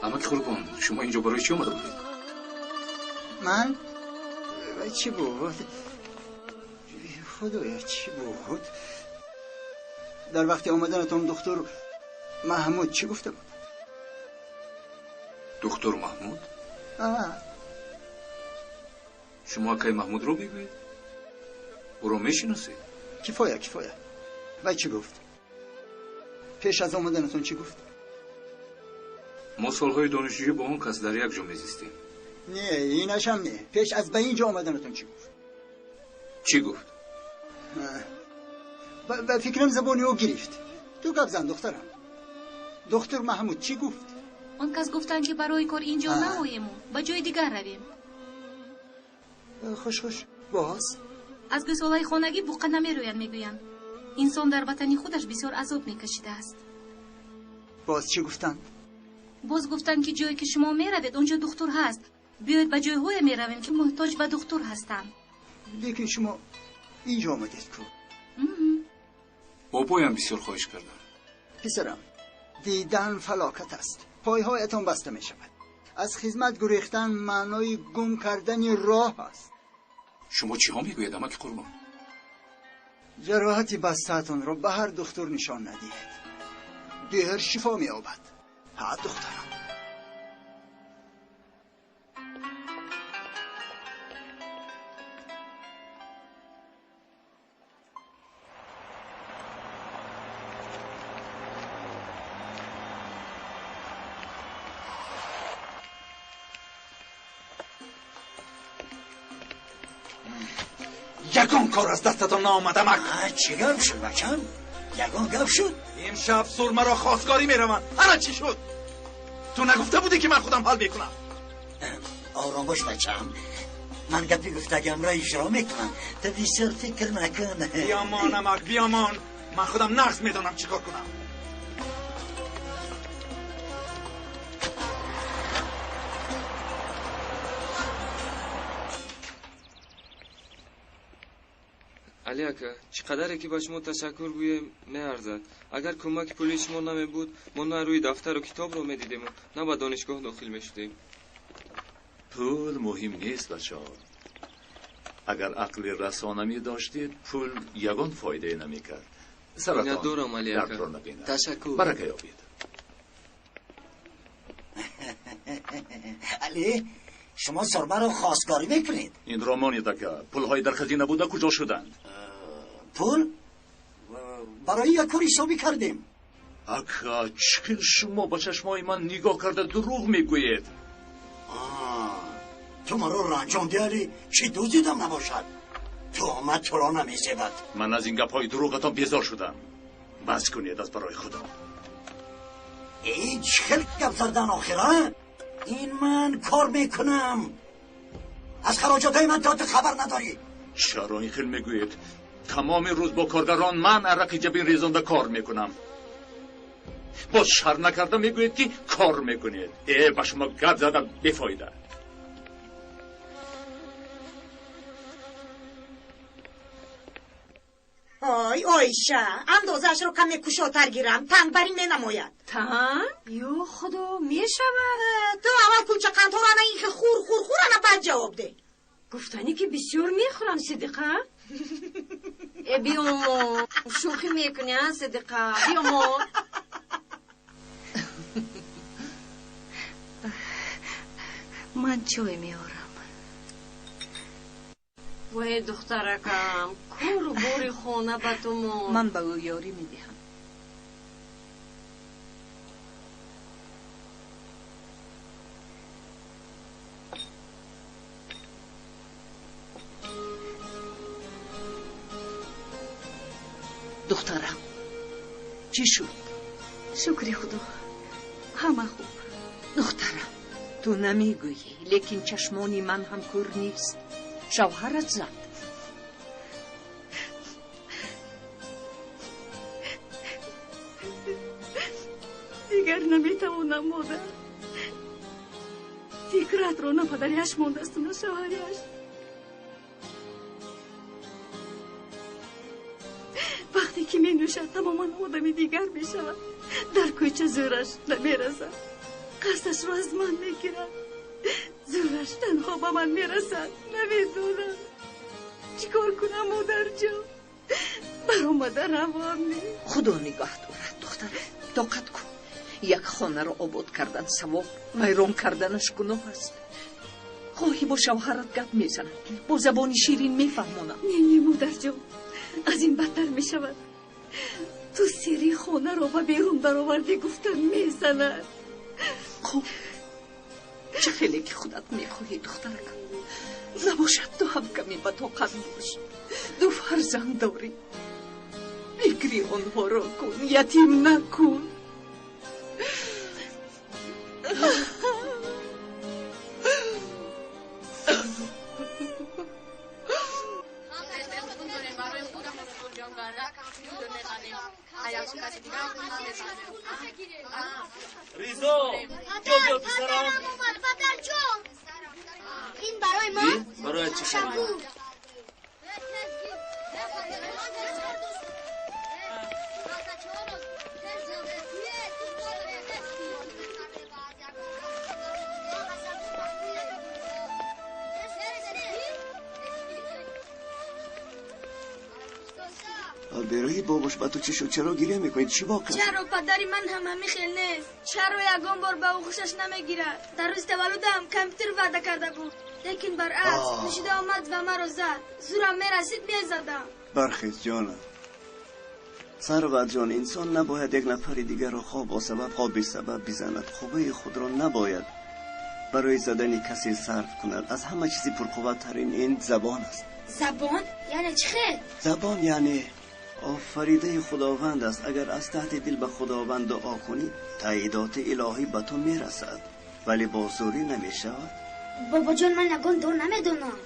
Амаки Қурбон, шумо инҷо барои чӣ омада будед? Ман? Чӣ буд? Худоя, чӣ буд? Дар вақти омаданатон доктор Маҳмуд чӣ гуфта буд? Доктор Маҳмуд? Шумо акаи Маҳмудро мегӯед? Ӯро мешиносед? Кифоя, кифоя. Вай чӣ гуфт? Пеш аз омаданатон чӣ гуфт? Мо солҳои донишҷӯӣ бо он кас дар як ҷо мезистем. Не, инашам не. Пеш аз ба ин ҷо омаданатон чӣ гуфт? Чӣ гуфт? Ба фикрам забони ӯ гирифт. Ту гап зан, духтарам. Доктор Маҳмуд чӣ гуфт? Он кас гуфтанд, ки барои кор ин ҷо наоему, ба ҷои дигар равем. Хуш, хуш. Боз? Аз гӯсолаи хонагӣ буққа намерӯяд, мегӯянд. Инсон дар ватани худаш бисёр азоб мекашидааст. Боз чӣ гуфтанд? Боз гуфтанд, ки ҷое ки шумо меравед, он ҷо духтур ҳаст. Биёед ба ҷойҳое меравем, ки муҳтоҷ ба духтур ҳастанд. Лекин шумо ин ҷо омадед ку? Бобоям бисёр хоҳиш кардам. Писарам, дидан фалокат аст. Пойҳоятон баста мешавад. Аз хизмат гурехтан маънои гум кардани роҳ аст. Шумо чиҳо мегӯед, амаки Қурбон? Ҷароҳати бастаатонро ба ҳар духтур нишон надиҳед. Дер шифо меёбад. Ҳа, духтарам. Ягон кор аз дастатон наомад, амак. Чӣ гап шуд, бачам? Ягон гап шуд? Имшаб Сурмаро хостгорӣ мераванд. Ана чӣ шуд? Ту нагуфта будӣ, ки ман худам ҳал мекунам? Ором бош, бачам. Ман гапи гуфтагиамро иҷро мекунам. Ту бисёр фикр накун. Биёмон, амак, биёмон. Ман худам нағз медонам чӣ кор кунам. Али ака, чӣ қадаре ки ба шумо ташаккур гӯем, меарзад. Агар кӯмаки пулии шумо намебуд, мо на рӯи дафтару китобро медидему, на ба донишгоҳ дохил мешудем. Пул муҳим нест, бачаҳо. Агар ақли расона медоштед, пул ягон фоидае намекард. Саратон Миннатдорам, Али ака. дардро набинад. Ташаккур. Барака ёбед. Али, шумо Сурмаро хостгорӣ мекунед? Инро монед, ака. Пулҳои дар хазина буда куҷо шуданд? Пул барои як кор ҳисобӣ кардем. Ака, чӣ хел шумо ба чашмои ман нигоҳ карда дурӯғ мегӯед? Ту маро ранҷондӣ, Али. Чӣ дуздидам набошад? Туҳмат туро намезебад. Ман аз ин гапҳои дурӯғатон безор шудам. Бас кунед аз барои Худо. Ин чӣ хел гап задан охир, а? Ин ман кор мекунам. Аз хароҷотҳои ман то ту хабар надорӣ. Чаро ин хел мегӯед? Тамоми рӯз бо коргарон ман арақи ҷабин резонда кор мекунам. Боз шарм накарда мегӯед, ки кор мекунед. Э, ба шумо гап задам бефоида. Ой, Оиша, андозаашро каме кушодтар гирам, тангбарӣ менамояд. Танг? Ё Худо, мешавад. Ту аввал кулчақандҳоро ана ин хел хур, хур, хур, ана баъд ҷавоб деҳ. Гуфтанӣ ки бисёр мехӯрам, Сидиқа. Э, биёмо, шӯхӣ мекунӣ, а, Сидиқа? Биёмо. Ман чой меорам. Вой, духтаракам, кору бори хона ба ту монд. Ман ба ӯ ёрӣ медиҳам. Духтарам, чӣ шуд? Шукри Худо, ҳама хуб. Духтарам, ту намегӯӣ, лекин чашмони ман ҳам кӯр нест. Шавҳарат зад. Дигар наметавонам, модар. Фикратро на падаряш мондасту, на шавҳаряш. Вақте ки менӯшад, тамоман одами дигар мешавад. Дар кӯча зӯраш намерасад. Қасдашро аз ман мегирад. Зӯраш танҳо ба ман мерасад. Намедонам чӣ кор кунам, модарҷон. Баромада равам. Худо нигоҳ дорад, духтарам. Тоқат кун. Як хонаро обод кардан савоб, вайрон карданаш гуноҳ аст. Хоҳӣ бо шавҳарат гап мезанам, бо забони ширин мефаҳмонам. Не, не, модарҷон, аз ин бадтар мешавад. Ту сири хонаро ба берун баровардӣ гуфта мезанад. Хуб, чӣ хеле ки худат мехоҳӣ, духтаракам. Набошад, ту ҳам каме ба тоқат бош. Ду фарзанд дорӣ, фикри онҳоро кун, ятим накун. Ризо, ҷо писарам. Падарҷон, ин барои ман. Барои чӣ? Берои бобош ба ту чӣ шуд? Чаро гиря мекунӣ? Чӣ воқеа? Чаро падари ман ҳам ҳамин хел нест? Чаро ягон бор ба ӯ хушаш намегирад? Дар рӯзи таваллудам компютер ваъда карда буд, лекин баръакс нӯшида омад ва маро зад. Зӯрам мерасид, мезадам. Бархез, ҷонам. Сарват ҷон, инсон набояд як нафари дигарро хоҳ бо сабаб, хоҳ бесабаб бизанад. Қувваи худро набояд барои задани касе сарф кунад. Аз ҳама чизи пурқувваттарин ин забон аст. Забон яъне чӣ хел? Забон яъне офаридаи Худованд аст. Агар аз таҳти дил ба Худованд дуо кунӣ, таъйидоти илоҳӣ ба ту мерасад, вале бо зӯрӣ намешавад. Бобоҷон, ман ягон дуо намедонам.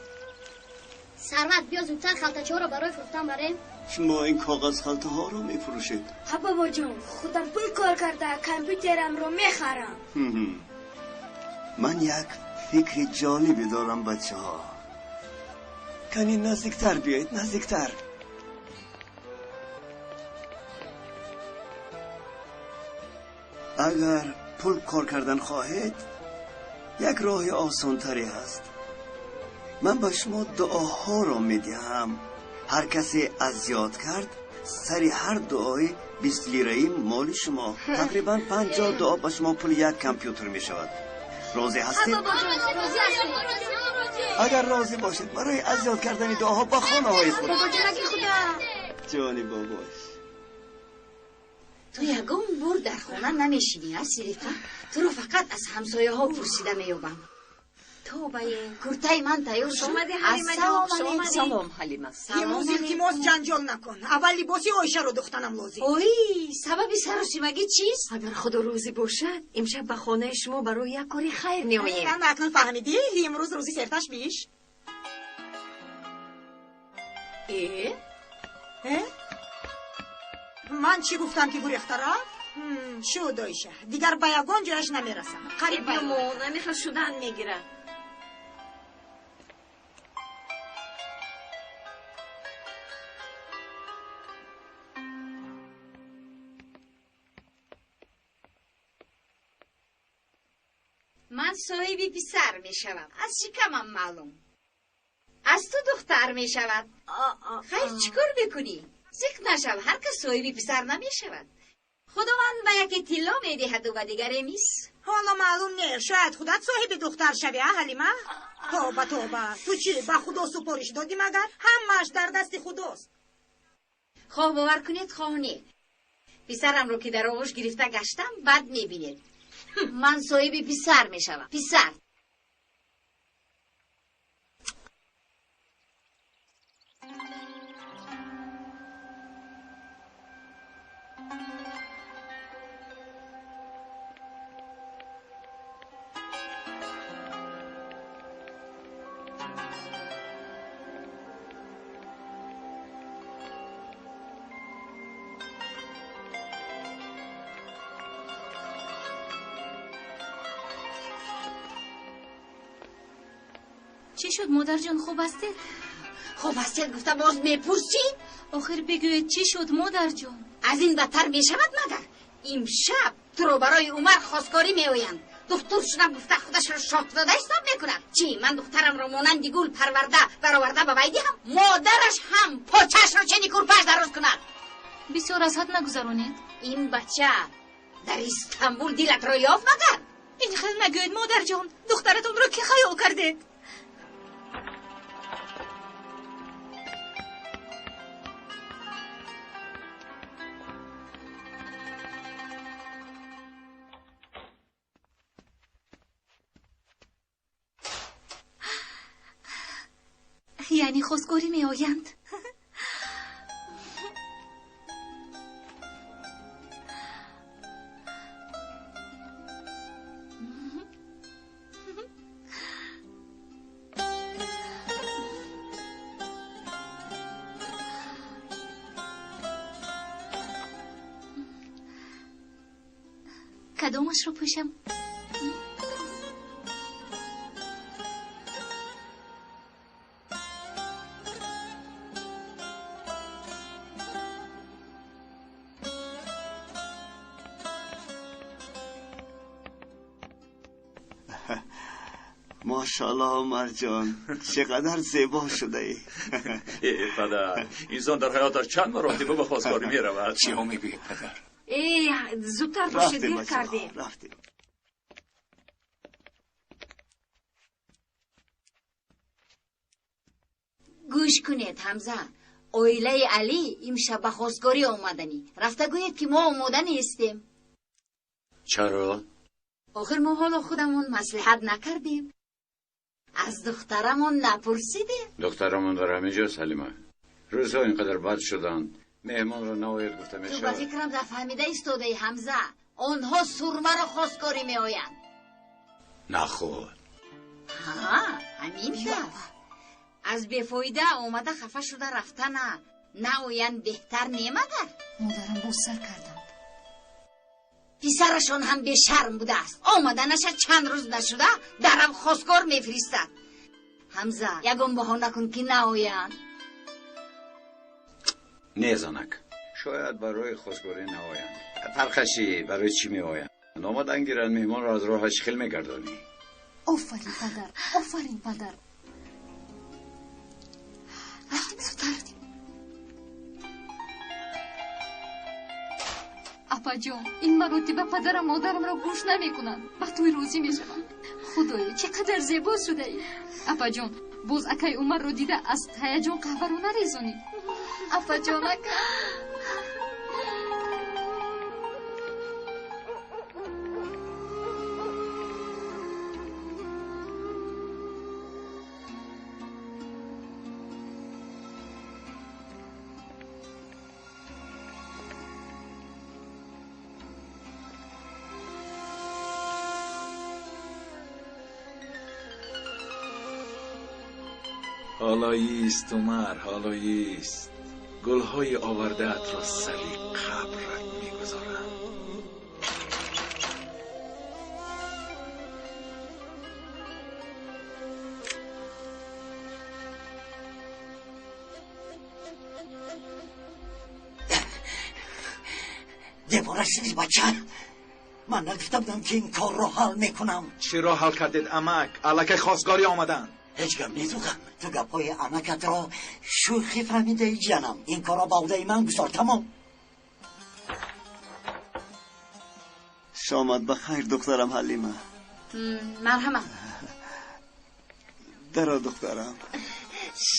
Сарват, биё зудтар халтачаҳоро барои фурӯхтан барем. Шумо ин коғаз халтаҳоро мефурӯшед? Ҳа, бобоҷон, худам пул кор карда компютерамро мехарам. Ман як фикри ҷолибе дорам, бачаҳо. Кани наздиктар биёед, наздиктар. Агар пул кор кардан хоҳед, як роҳи осонтаре ҳаст. Ман ба шумо дуоҳоро медиҳам. Ҳар касе аз ёд кард, сари ҳар дуои 20 лираи моли шумо. Тақрибан 50 дуо ба шумо пули як компютер мешавад. Розӣ ҳастед? Агар розӣ бошед, барои аз ёд кардани дуоҳо ба хонаҳои худ. Ҷони бобош. Ту ягон бор дар хона намешинӣ, а Сирифа? Туро фақат аз ҳамсояҳо пурсида меёбам. Тобае, куртаи ман тайёр шуд. Салом, Ҳалима. Имрӯз илтимос ҷанҷол накун. Аввал либоси Оишаро духтанам лозим. Ой, сабаби саросимагӣ чист? Агар Худо рӯзӣ бошад, имшаб ба хонаи шумо барои як кори хайр меоем. Акнун фаҳмидӣ, имрӯз рӯзи серташ биш. Э? Э? Ман чӣ гуфтам ки гурехта рафт? Шуд, Оиша. Дигар ба ягон ҷояш намерасам. Қариб ба намехел шудан мегирад. Ман соҳиби писар мешавам. Аз шикамам маълум. Аз ту духтар мешавад. Хайр, чӣ кор мекунӣ? Зиқ нашав, ҳар кас соҳиби писар намешавад. Худованд ба яке тилло медиҳаду ба дигаре мис. Ҳоло маълум не, шояд худат соҳиби духтар шавӣ, а Ҳалима? Тоба, тоба, ту чӣ, ба Худо супориш додӣ магар? Ҳамааш дар дасти Худост. Хоҳ бовар кунед, хоҳ не. Писарамро ки дар оғӯш гирифта гаштам, бад мебинед. Ман соҳиби писар мешавам. Писар. Чӣ шуд, модарҷон, хуб ҳастед? Хуб ҳастед гуфта боз мепурсӣ? Охир бигӯед, чӣ шуд, модарҷон? Аз ин бадтар мешавад магар? Имшаб туро барои Умар хостгорӣ меоянд. Духтур шудам гуфта худашро шоҳзода ҳисоб мекунад. Чӣ, ман духтарамро монанди гул парварда бароварда ба вай диҳам? Модараш ҳам почаашро чени курпааш дароз кунад. Бисёр аз ҳад нагузаронед. Ин бача дар Истанбул дилатро ёфт магар? Ин хел нагӯед, модарҷон. Духтаратонро кӣ хаёл кардед? Яъне хостгорӣ меоянд. Кадомашро пӯшам? ماشاءالله عمر جان، چقدر زیبا شده ای. ای پدر، انسان در حیاتش چند مراتبه به خواستگاری می رود. چی ها میگویی پدر؟ ای زودتر باشه، دیر کردیم. رفتیم. گوش کنید حمزه، оилаи Алӣ имшаб ба хостгорӣ омаданӣ. Рафта гӯед ки мо омода нестем. Чаро? Охир мо ҳоло худамон маслиҳат накардем. Аз духтарамон напурсидем. Духтарамон дар ҳамин ҷост, Ҳалима. Рӯзҳо ин қадар бад шуданд. Меҳмонро наояд гуфта Ту ба мешавад. фикрам нафаҳмида истодаи, Ҳамза. Онҳо Сурмаро хостгорӣ меоянд. Наход. Ҳа, ҳамин тавр. Аз бефоида омада хафа шуда рафтана наоянд беҳтар немагар? Модарам боз сар карданд. Писарашон ҳам бешарм будааст. Омаданаша чанд рӯз нашуда дарав хостгор мефиристад. Ҳамза, ягон баҳона кун ки наоянд. Не, занак. Шояд барои хостгорӣ наоянд. Фарқаши барои чӣ меоянд? Омадан гиранд, меҳмонро аз роҳаш хел мегардонӣ. Офарин, падар, офарин, падар. Рафтем, зудтар рафтем. Апаҷон, ин маротиба падарам модарамро гӯш намекунанд. Ба тӯй розӣ мешаванд. Худоё, чӣ қадар зебо шудаӣ. Апаҷон, боз акай Умарро дида аз ҳаяҷон қаҳваро нарезонӣ. Апаҷон, ака. ҳоло ист, Умар, ҳоло ист. Гулҳои овардаат ро сари қабрат мегузорам. Девона шудӣ, бача? Ман нагуфта будам ки ин корро ҳал мекунам? Чиро ҳал кардед, амак? Аллакай хостгорӣ омаданд. Ҳеҷ гап нест, Уғам. Ту гапҳои амакатро шӯхӣ фаҳмидаи, ҷанам. Ин корро ба уҳдаи ман гузор, тамом. Шомат ба хайр, духтарам Ҳалима. Марҳамат. Даро, духтарам.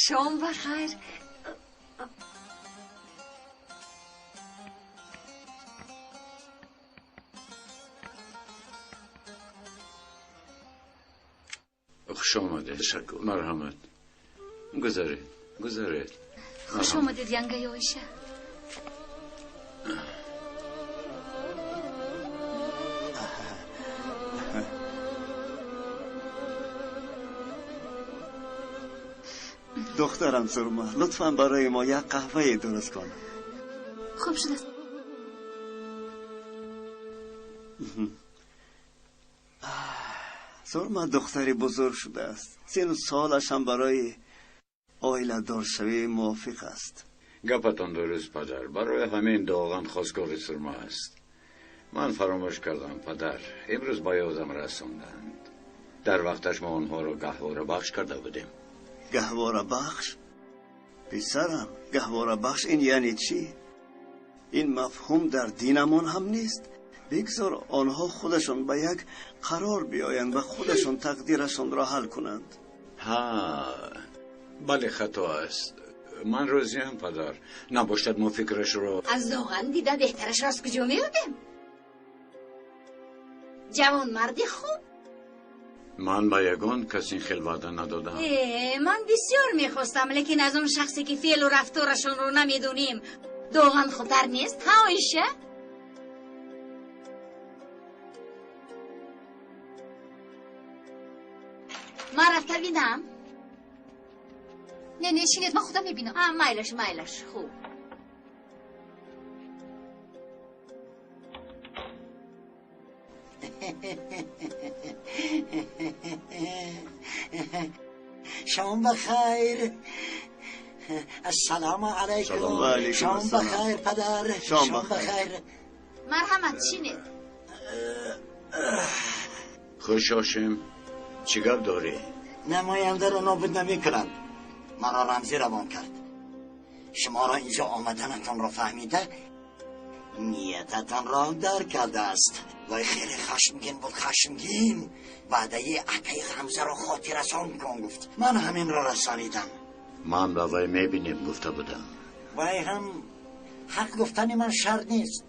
Шом ба хайр. Хуш омадед. Ташаккур. Марҳамат. Гузаред, гузаред. Хуш омадед, янгаи Оиша. Духтарам Сурма, лутфан барои мо як қаҳвае дуруст кун. Хуб шудааст. Сурма духтари бузург шудааст. Сину солаш ҳам барои оиладоршавӣ мувофиқ аст. Гапатон дуруст, падар. Барои ҳамин Доған хостгори Сурма аст. Ман фаромӯш кардам, падар. Имрӯз ба ёдам расонданд. Дар вақташ мо онҳоро гаҳворабахш карда будем. Гаҳворабахш? Писарам, гаҳворабахш ин яъне чӣ? Ин мафҳум дар динамон ҳам нест. Бигзор онҳо худашон ба як қарор биёянд ва худашон тақдирашонро ҳал кунанд. Ҳа, бале, хато аст. Ман розиам, падар. Набошад мо фикрашро аз Доған дида беҳтарашро аз куҷо меёбем? Ҷавонмарди хуб. Ман ба ягон кас ин хел ваъда надодам. Ман бисёр мехостам, лекин аз он шахсе ки феълу рафторашонро намедонем, Доған хубтар нест, ҳа, Оиша? Ман рафта бинам. Не, не, шинед, ман худам мебинам. Майлаш, майлаш, хуб. شام بخیر. السلام علیکم. شام بخیر پدر. شام بخیر. مرحمت، شینید. خوش هاشم، چی گپ داری؟ نماینده را نابود نمی کنند. مرا رمزی روان کرد. شما را اینجا آمدنتان را فهمیده، نیتتان را درک کرده است. وای خیلی خشمگین بود، خشمگین. وعده اکای حمزه را خاطرسان کن گفت. من همین را رسانیدم. من به وی میبینیم گفته بودم. وای هم حق گفتن من شرط نیست.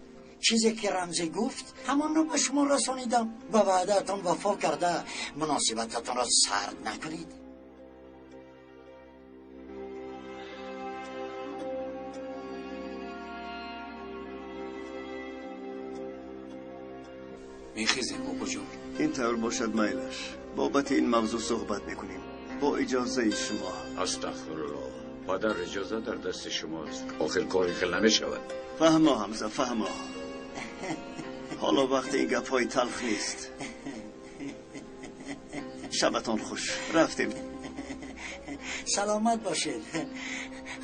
چیزی که رمزی گفت همان را به شما رسانیدم. به وعدهتان وفا کرده مناسبتتان را سرد نکنید. میخیزیم بابا جون. این طور باشد میلش. بابت این موضوع صحبت میکنیم. با اجازه شما. استغفرالله. پدر، اجازه در دست شماست. آخر کاری که نمیشود. فهما حمزه، فهما. حالا وقت این گپ های تلخ نیست. شبتان خوش. رفتیم. سلامت باشید.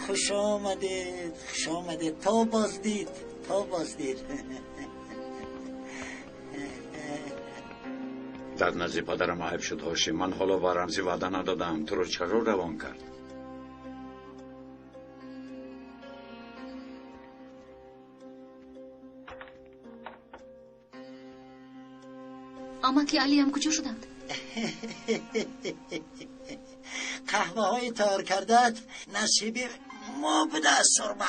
خوش آمدید، خوش آمدید. تا بازدید، تا بازدید. در نزد پدرم عیب شد هاشم. من حالا با رمزی وعده ندادم. تو رو چرا روان کرد؟ амаки Алиям куҷо шуданд? قهوه های تار کردت نصیب ما بوده از سرمه.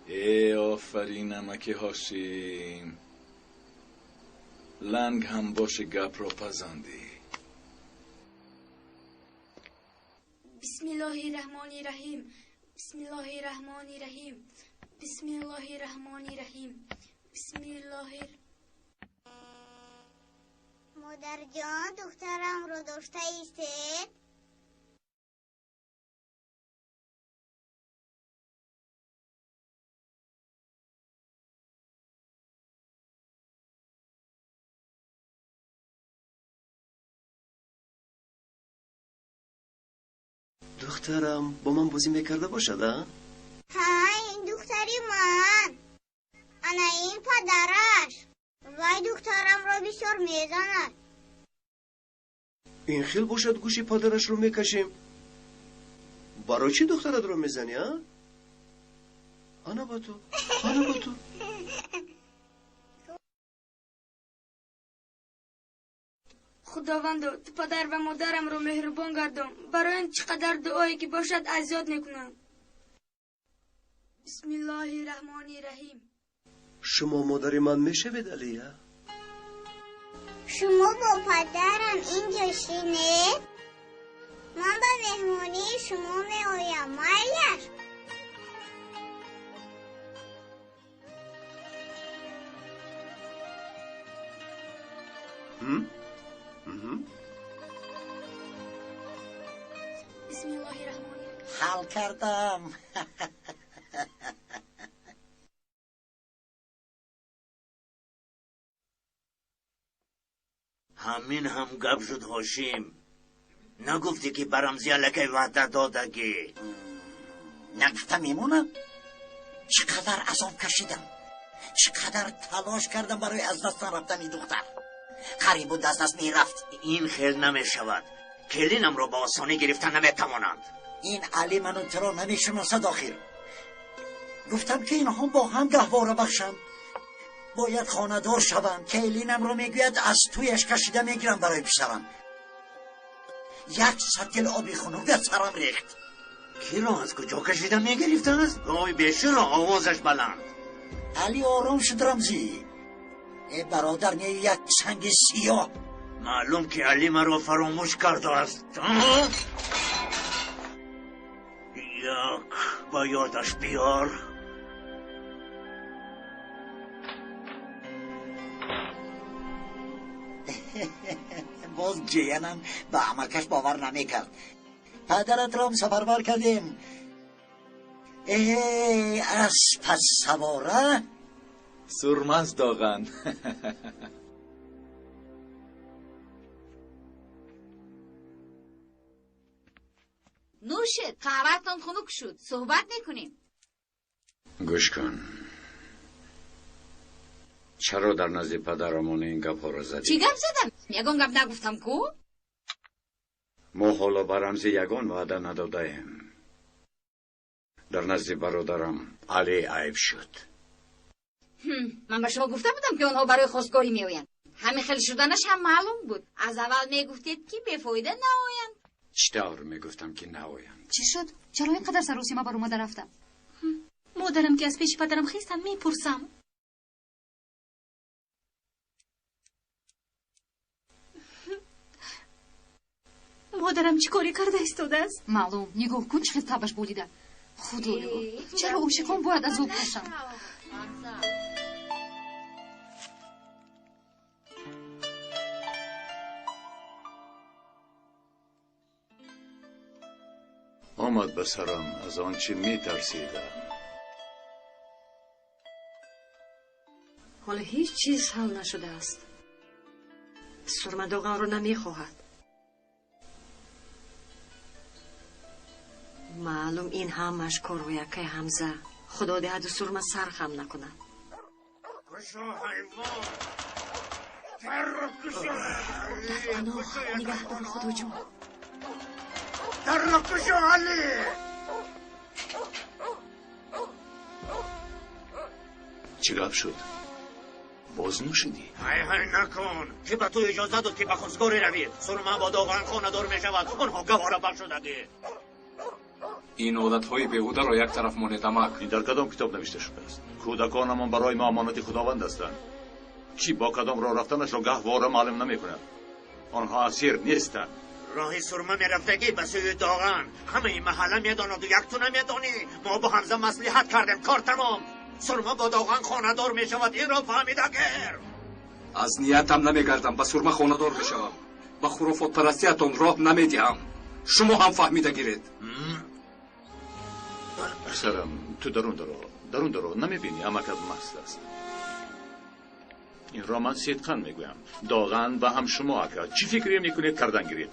ای آفرین امک هاشم، لنگ هم باشه گپ را پزندی. بسم الله الرحمن الرحیم. بسم الله الرحمن الرحیم. بسم الله الرحمن الرحیم. بسم الله. مادر جان، دخترم رو داشته ایستید؟ دخترم با من بازی میکرده باشد؟ ها، این دختری من. انا این پدرش. وای دخترم را بسیار میزند. این خیل باشد گوشی پدرش رو میکشیم. برای چی دخترت رو میزنی؟ ها؟ انا با تو، انا با تو. خداوند تو پدر و مادرم رو مهربان گردم. برای این چقدر دعایی که باشد از یاد نکنم. بسم الله الرحمن الرحیم. شما مادر من میشوید علیه؟ شما با پدرم اینجا شینید؟ من به مهمانی شما میآیم. مایلش. Ҳал кардам. Ҳамин ҳам гап шуд, Ҳошим. Нагуфтӣ ки ба Рамзӣ аллакай ваъда додагӣ? Нагуфта мемонам. Чӣ қадар азоб кашидам, чӣ қадар талош кардам барои аз даст нарафтани духтар. Қариб буд аз даст мерафт. Ин хел намешавад. Келинамро ба осонӣ гирифта наметавонанд. Ин Али ману туро намешиносад охир. Гуфтам ки инҳо бо ҳам гаҳвора бахшанд, бояд хонадор шаванд. Келинамро мегӯяд аз туяш кашида мегирам барои писарам. Як сатил оби хунук аз сарам рехт. Киро аз куҷо кашида мегирифтааст? Ой, беширо, овозаш баланд. Али ором шуд, Рамзӣ. Э бародар, не як санги сиёҳ. Маълум ки Али маро фаромӯш кардааст. Як ба ёдаш биёр. Боз ҷиянам ба амакаш бовар намекард. Падаратро сафарбар кардем. Э, аз пас савора Сурмаст Доған. Нӯшед, қаҳваатон хунук шуд. Суҳбат мекунем. Гӯш кун, чаро дар назди падарамон ин гапҳоро задӣ? Чӣ гап задам? Ягон гап нагуфтам ку? Мо ҳоло ба Рамзӣ ягон ваъда надодаем. Дар назди бародарам Али айб шуд. Ман ба шумо гуфта будам, ки онҳо барои хостгорӣ меоянд. Ҳамин хел шуданаш ҳам маълум буд. Аз аввал мегуфтед, ки бефоида наоянд. Чӣ тавр мегуфтам, ки наоянд? Чӣ шуд? Чаро ин қадар саросима баромада рафта? Модарам ки аз пеши падарам хестанд, мепурсам. Модарам чӣ коре карда истодааст? Маълум, нигоҳ кун, чӣ хел табаш болида. Худоё, чаро ошиқон бояд азоб кашанд? Омад ба сарам аз он чӣ метарсидам. Ҳоло ҳеҷ чиз ҳал нашудааст. Сурма Доғанро намехоҳад. Маълум ин ҳамаш корҳои акаи Ҳамза. Худо диҳаду Сурма сар хам накунад. Дар паноҳ нигаҳдор, Худоҷон. Дарро кушо, Али! Чӣ гап шуд? Боз нӯшидӣ? Ҳай ҳай накун! Ки ба ту иҷоза дод, ки ба хостгорӣ равӣ? Сурма бо Доған хонадор мешавад. Онҳо гаҳвора бахшудагӣ. Ин одатҳои беҳударо як тараф монед, амак. Ин дар кадом китоб навишта шудааст? Кӯдаконамон барои мо амонати Худованд ҳастанд. Кӣ бо кадом роҳ рафтанашро гаҳвора маълум намекунад. Онҳо асир нестанд. Роҳи Сурма мерафтагӣ ба сӯи Доған. Ҳамаи маҳалла медонаду як ту намедонӣ. Мо бо Ҳамза маслиҳат кардем, кор тамом. Сурма бо Доған хонадор мешавад, инро фаҳмида гир. Аз ниятам намегардам, ба Сурма хонадор мешавам. Ба хурофотпарастиятон роҳ намедиҳам. Шумо ҳам фаҳмида гиред. Писарам, ту дарун даро, дарун даро, намебинӣ амакат маст аст. Инро ман сидқан мегӯям. Доған ва ҳам шумо, ака, чӣ фикре мекунед, кардан гиред.